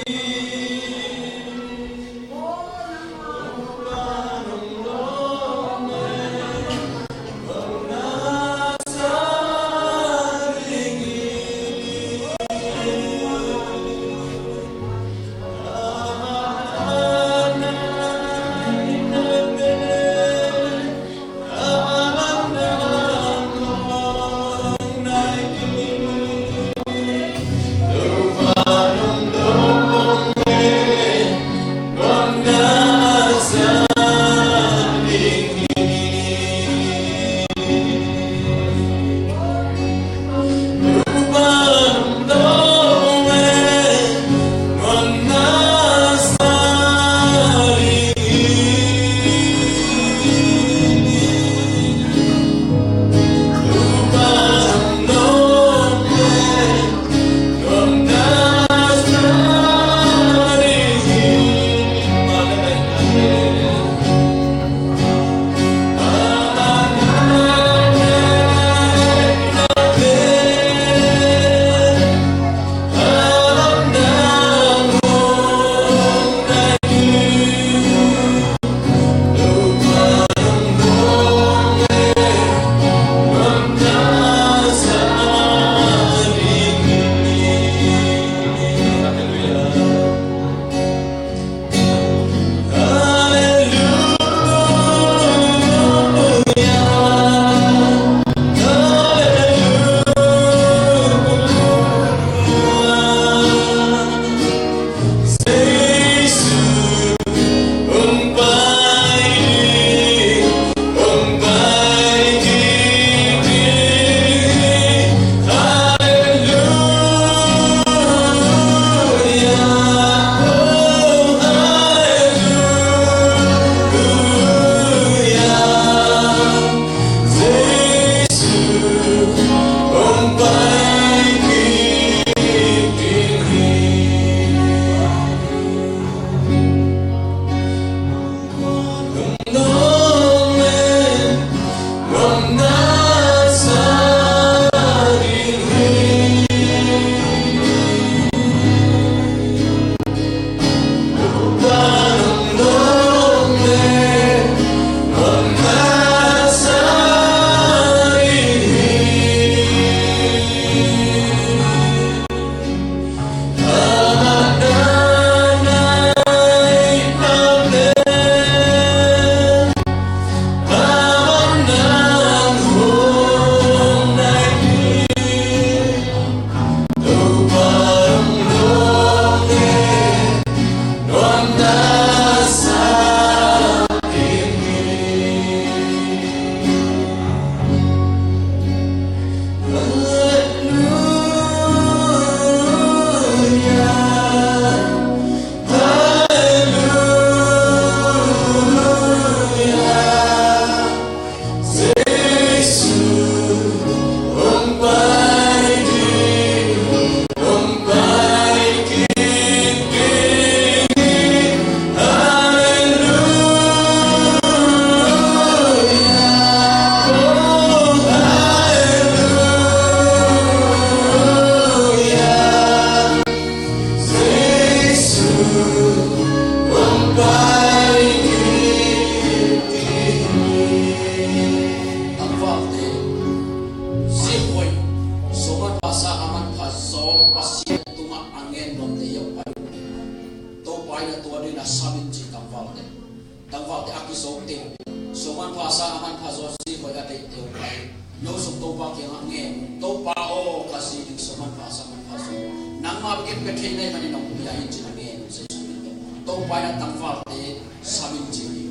deihte uh pai. No zong Topa kiangah ngen un. Topa aw, ka zi ding sawm manpha, sa manpha sawm, nangmah bek in pia thei na hih manin hong pia in, ci-in ngen un, Jesuh min tawh. Topa in a tangvalte sam in, ci hi.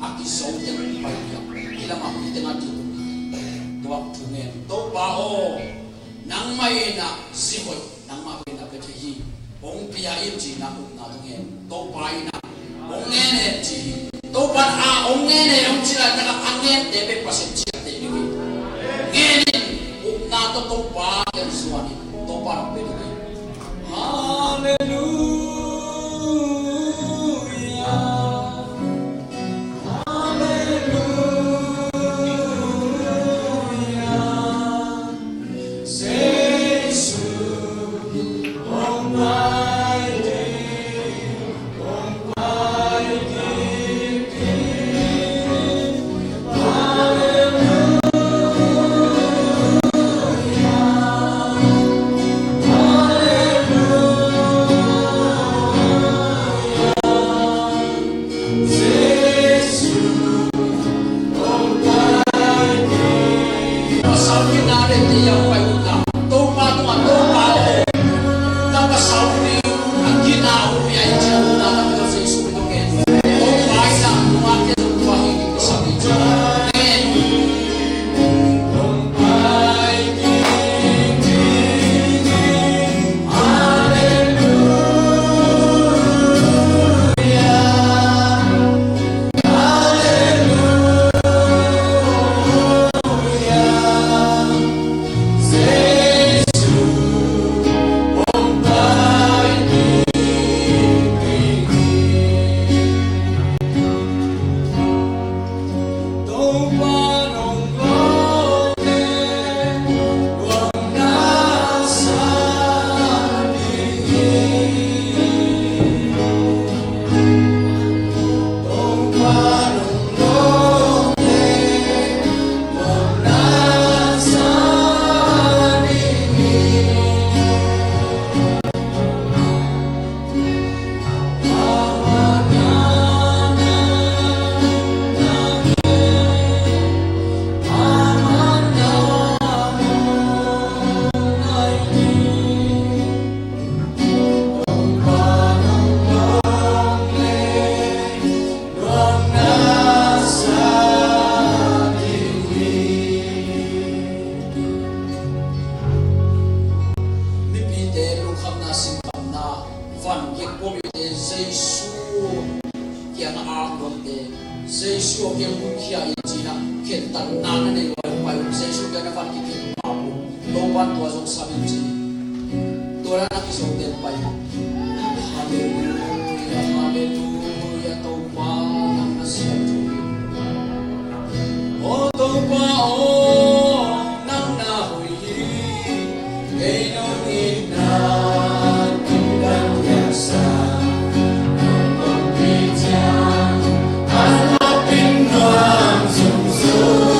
A kizo teng pai piak, hih lamah mi teng a ding uh hi. Tua thu ngen un. Topa aw, nangmah in a zi hoih nangmah bek in a pia thei hi. Hong pia in, ci-in a upna tawh ngen. Topa in a hong ngen hen, ci hi. Topa in a hong ngen hen hong cih laitak a, a ngente bek Pasian ciahte hi. Ngen in, upna tawh Topa kiang zuan in, Topa in hong pia ding hi. Halleluia. Mipite lungkhamna, sinkhamna, van kek pawlite, Jesu kiangah a lawmte, Jesu aw kiang bukkhia in, ci-in a khentatna na nei uh a, hong pai un, Jesu kiangah na van kikhen pah un. Topa in tua zong sam in, ci hi. Tua dan a kizote pai. Halleluia, halleluia, Topa nang na siam thu hi. Aw Topa aw, nang na hoih hi. Kei nong itna tung dan piaksa, nong pumpi ciang a lawpin nuam zungzung.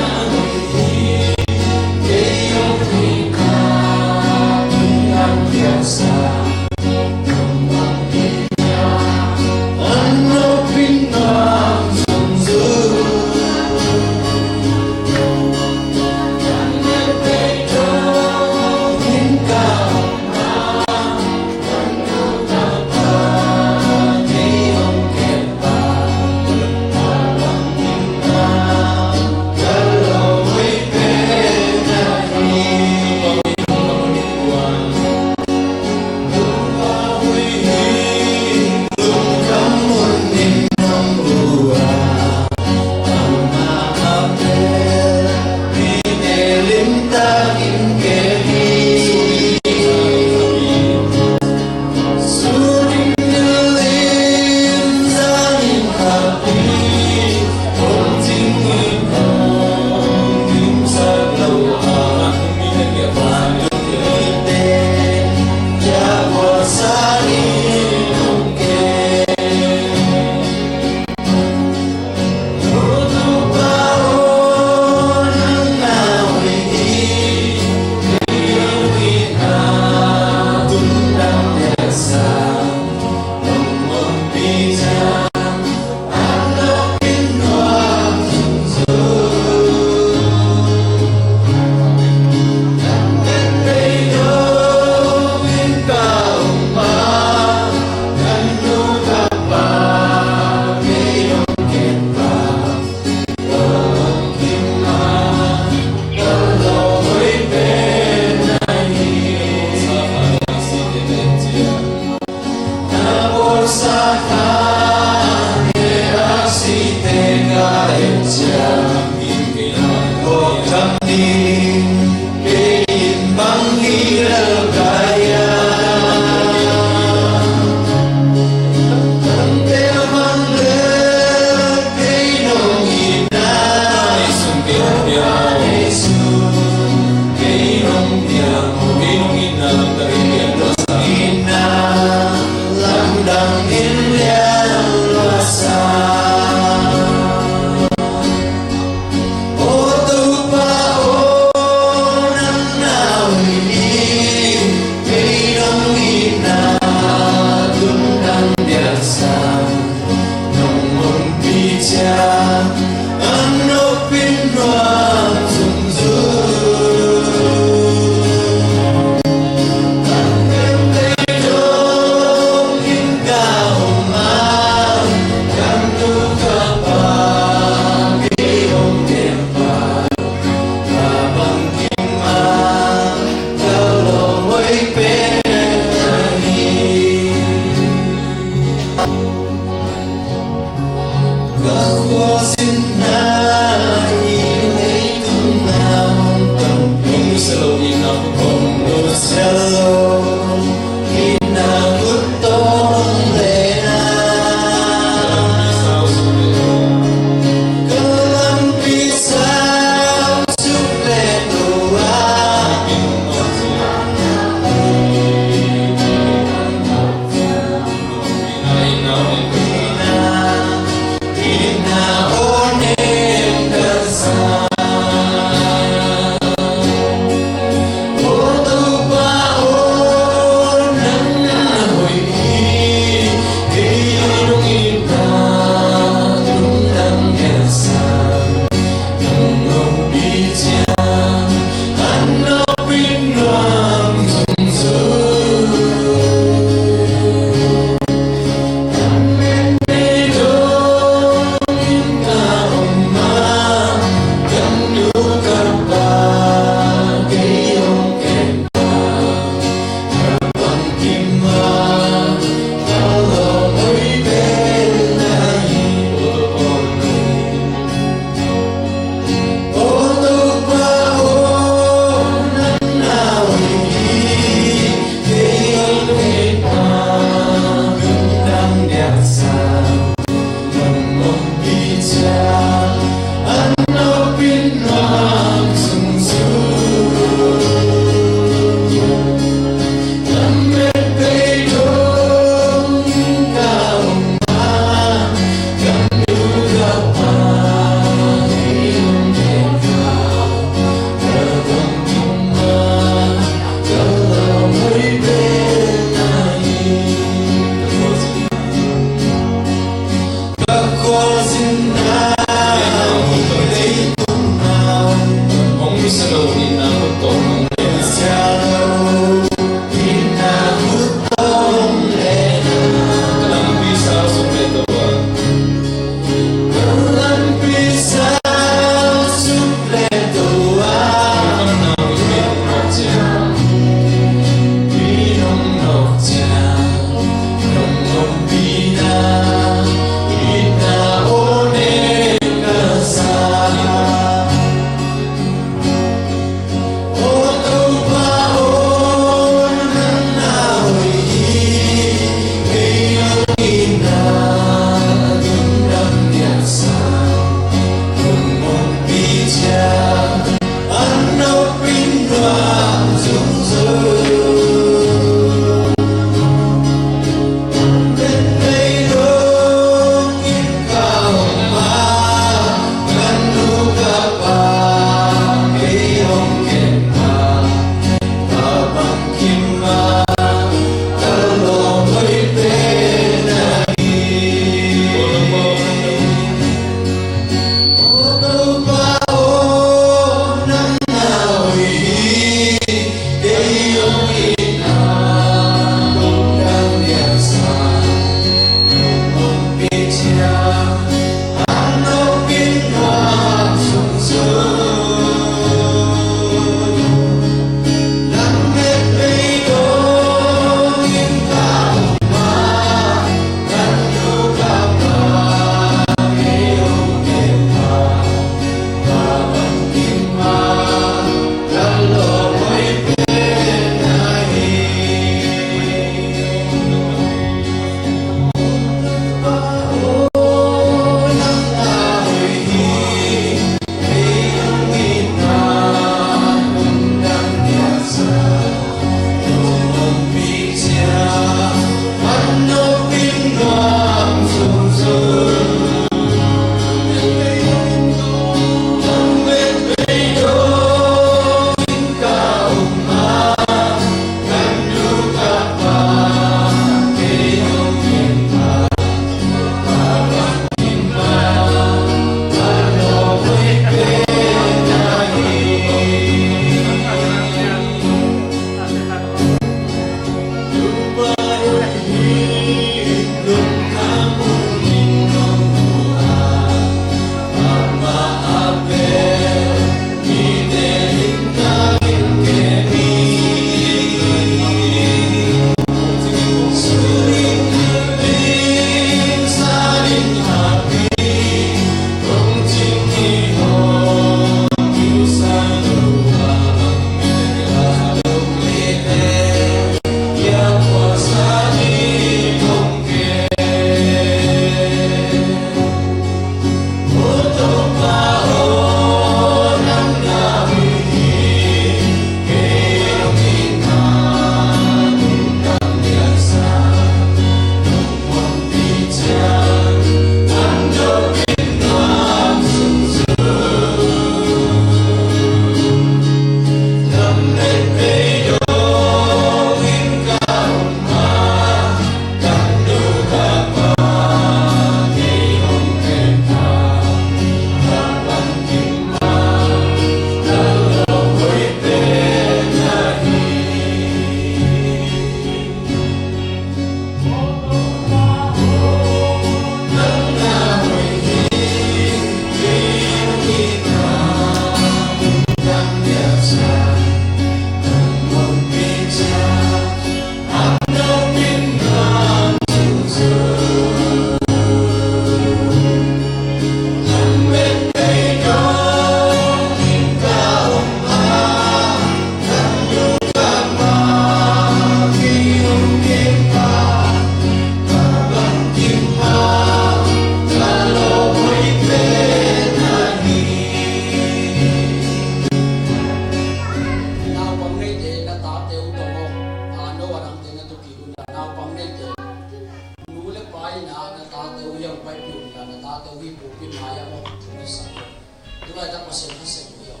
Lai tak Pasian Kha Siangtho hi aw.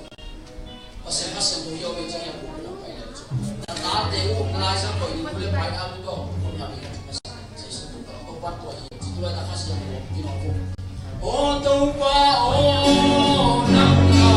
Pasian Kha Siangtho hi aw, bek ciang hi a, bu na pai le cu. Na tate uh, na Lai Siangtho in bu le pai a, bu tawh, bu na pai le cu. Jesu tu tawh, Topa tua hi, tu lai tak Kha Siangtho, i nong fu. Aw Topa, aw nang na.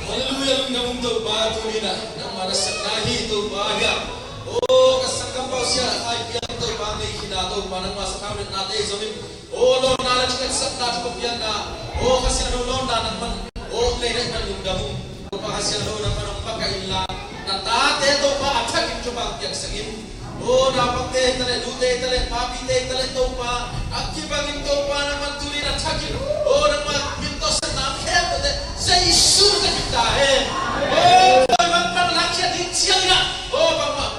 Halleluia, lungdam ung Topa, tuni-in ah nangmah na sepna hi Topa hi a. Oh, ka sanggampa Sia Khai Piang Topa, nei khin a Topa, nangmah sathau liatnate zongin, oh, lawnna le thungetna, thupha piakna, oh, Kha Siangtho lawnna nangman, oh, nei na hih man lungdam ung. Topa Kha Siangtho nangman hong pia in la, na tate Topa a thakin thupha piaksak in. Oh, naupangte hi ta leh, nute hi ta leh, papite hi ta leh Topa, a kibangin Topa nangman tuni-in a thakin, oh, nangmah min tawh sepna khempeuhte Jesu min tawh kip ta hen. Oh, dawimangpa'n a lakkhiat ding ciangin ah, oh, bangmah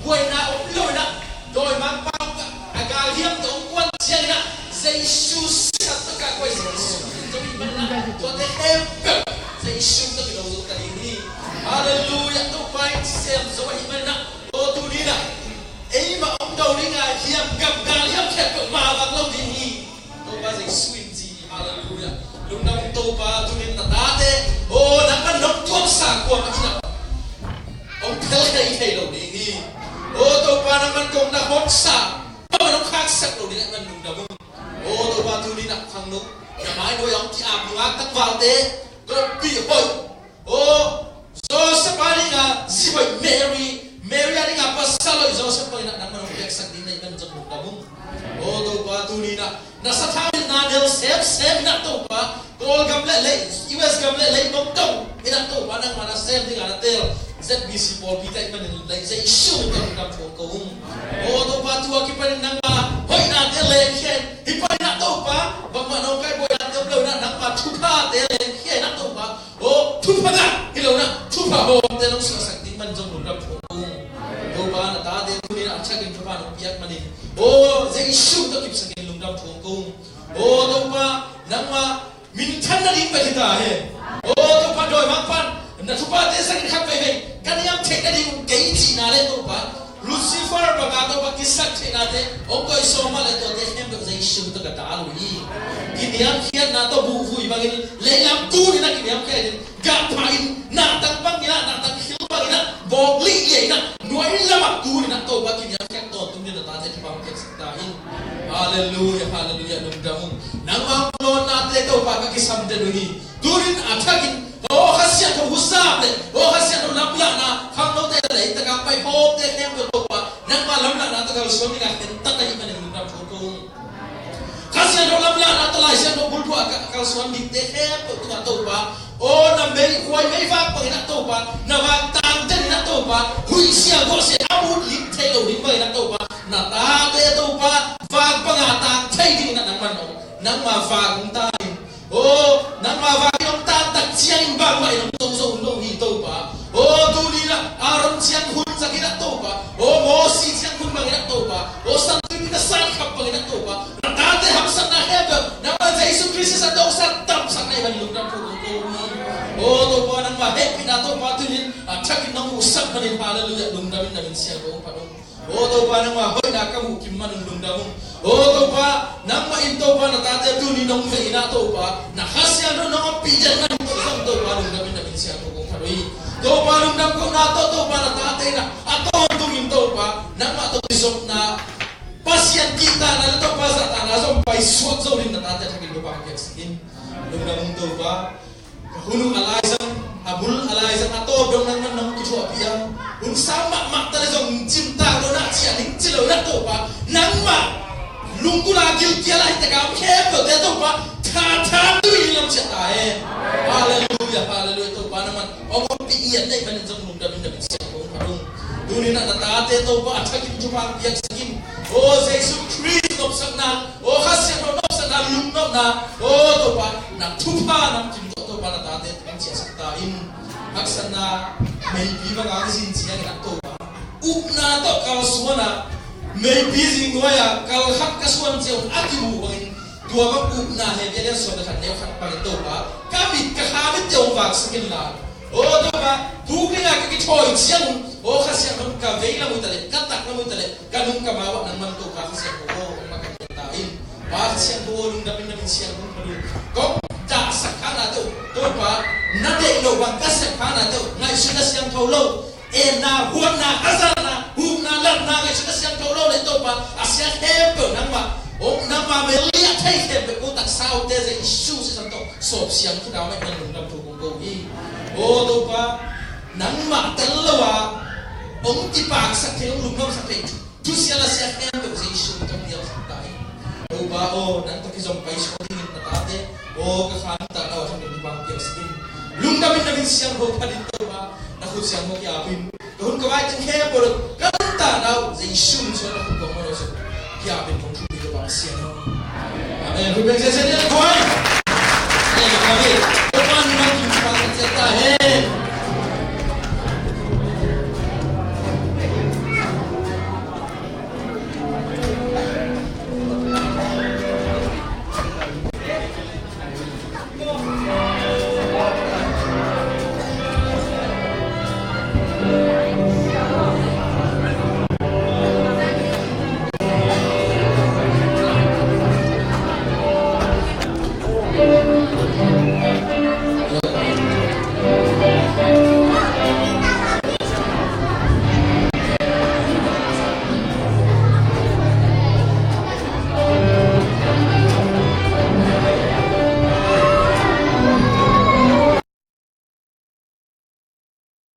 buaina om lo-in ah, dawimangpa'n a galhiam tawh hong kuan ciangin ah, Jesu sisan tawh ka kuai, Jesu min tawh kip in ah, tuate khempeuh Jesu min tawh kip lo zo ta ding hi. Halleluia, Topa in sem zo ahih manin ah, oh, tuni-in ah eimah om lo ding a hiam, gam galhiam khempeuh mavak lo ding hi. Topa Jesu in ci hi. Halleluia. Lungdam ung Topa, tuni-in na tate, oh, nangman nong tuamsa kuamah in ah hong phel thei thei lo ding hi. Oh, Topa nangman kong na honsa, nangman hong khaksak lo ding ahih man lungdam ung. Oh, Topa tuni-in ah khangno, na mai nuai-ah hong ki-ap nungak tangvalte, kong pih hoih. Oh, Joseph a ding a zi hoih Mary, Mary a ding a pasal hoih Joseph bangin ah nangman hong piaksak ding na hih man zong lungdam ung. Oh, Topa tuni-in ah na sathau liatna del semsem in ah Topa, Kawlgam le lei, U S gam le lei mong tawh in ah Topa nangmah na sem ding a na teel Z B C pawlpi te ahih manin lei Jesu min tawh lungdam thu ko ung. Oh, Topa tu a kipanin nangmah hoihnate lengkhia in, hih panin ah Topa bangmah nawngkai buainate om lo-in ah nangmah thuphate lengkhia in ah Topa, oh, thupha ngah hi lo-in ah thupha hawmte nong suahsak ding man zong lungdam thu ko ung. Topa na tate tuni-in ah a thakin thupha nong piak manin, oh, Jesu tawh kipsakin lungdam thu ko ung. Oh, Topa nangmah minthan nading bek hi ta hen. Oh, Topa dawimangpa'n na thuphate sakin khat veivei ka niam theih nading uh kei cihna le Topa, Lucifer banga Topa kisak theihnate hong koih sawm mah leh tuate khempeuh Jesu tawh ka dal uh hi. Kiniamkhiatna tawh buhvui bangin leilam tun in ah kiniamkhiat in, gah pha in, nahtang bangin ah, nahtang khil bangin ah, bawk liahliah in ah, nuai lamah tun in ah Topa kiniamkhiat tawntung dingin na tate thupha hong piaksak ta in. Halleluia, halleluia, lungdam ung. Nangmah hong lawnnate Topa ka kisam den uh hi. Tuni-in a thakin, oh, Kha Siangtho huzap le, oh, Kha Siangtho lamlahna, khangnote le, i takah pai hawmte khempeuh Topa nangmah lamlahna tawh kalsuan ding a khentat ahih manin lungdam thu ko ung. Kha Siangtho lamlahna tawh Lai Siangtho bulphuh a ka, kalsuan dingte khempeuh tungah Topa, oh, na meikuai meivak bangin ah Topa, na vak tangten in ah Topa, huihsia guahsia a mut lim thei lo ding bangin ah Topa, na tate Topa vak banga tang thei dingin ah nangman, oh, nangmah vak hong ta in. Oh, nangmah vak in hong tan tak ciangin bangmah in hong zo zo lo hi Topa. Oh, tuni-in ah Aaron ciang hun zang in ah Topa, oh, Mosi ciang hun bang in ah Topa, oh, San Tuipi na san khap bangin ah Topa, na tate hamsatna khempeuh nangmah Jesu Khrist sisan tawh hong san tamsak na hih man lungdam thu ko ung. Oh, Topa nangmah hehpihna Topa tuni-in a thakin nong muhsak manin, halleluia, lungdam in na min siangtho hong phat ung. Oh, Topa nangmah hoihna ka muh kim manin lungdam ung. Oh, Topa nangmah in Topa na tate tuni nong vei in ah Topa, na Kha Siangtho nong ompih den manin Topa, Topa lungdam in na min siangtho kong phat uh hi. Topa lungdam kohna tawh Topa na tate in ah a tawntungin Topa nangmah tawh kizopna, Pasian kihtakna le Topa zahtakna zong paisuak zo dingin na tate thakin Topa ka piaksak in. Lungdam ung Topa. Ka hun uh a laizang, a bul a laizang, a tawp dong nangman nong kithuahpih a, hun sang mahmah ta le zong cimtak lo na, ciah ding ci lo na Topa, nangmah lunggulh a gilkial a hi takah om khempeuhte Topa, thatha tui in lam ciah ta Amen. Halleluia, halleluia. Topa nangman hong ompih ngiat na hih manin zong lungdam in na min siangtho hong phat ung. Tuni-in ah na tate Topa a thakin thupha piaksak in. O Jesu Khrist nopsakna, o Kha Siangtho nopsakna, lungnopna, o Topa na thupha nang kim tawh Topa na tate hong ciahsak ta in. Haksatna meipi bang a kizin ciangin ah Topa upna tawh kalsuan a, meipi zing nuai-a kal khat ka suan ciang a kimu bangin, tua bang upna Hebru lian sawm le khat neu khat bangin Topa, ka mit ka kha mitte hong vaksak inla, o Topa, tu dingin ka kithawi ciang un, o Kha Siangtho ka vei lam uh ta leh, ka tak lam uh ta leh, ka nung ka mau ah nangman Topa Kha Siangtho aw, hong makaih ta in. Pa Kha Siangtho aw, lungdam in na min siangtho hong phat ung. Kong dahsak khanate uh Topa, na deih loh bang ka sep khanate uh ngaihsutna siangtho lo, etna, huatna, hazatna, hupna, latna ngaihsutna siangtho lo leh Topa, a sia khempeuh nangmah, hong nangmah mel liah thei khempeuh ko taksa uh te Jesu sisan tawh sawp siang khin a om ahih manin lungdam thu kong ko hi. O Topa, nangmah tel lo a hong kipaksak thei, hong lungnopsak thei thusia lasia khempeuh Jesu min tawh nial khin ta hi. Topa aw, nang tawh kizom pai suak dingin na tate, aw ka kha nuntakna uh a thangin kipang piaksak in. Lungdam in na min siangtho phat in Topa, na khut siangtho kiap in. Ka hun ka vai teng khempeuh lo, ka nuntakna uh Jesu min suang na khut kong mawh lo suk kiap in kong thupi Topa Pasian aw. Amen. Hun beng sese ni la kuai.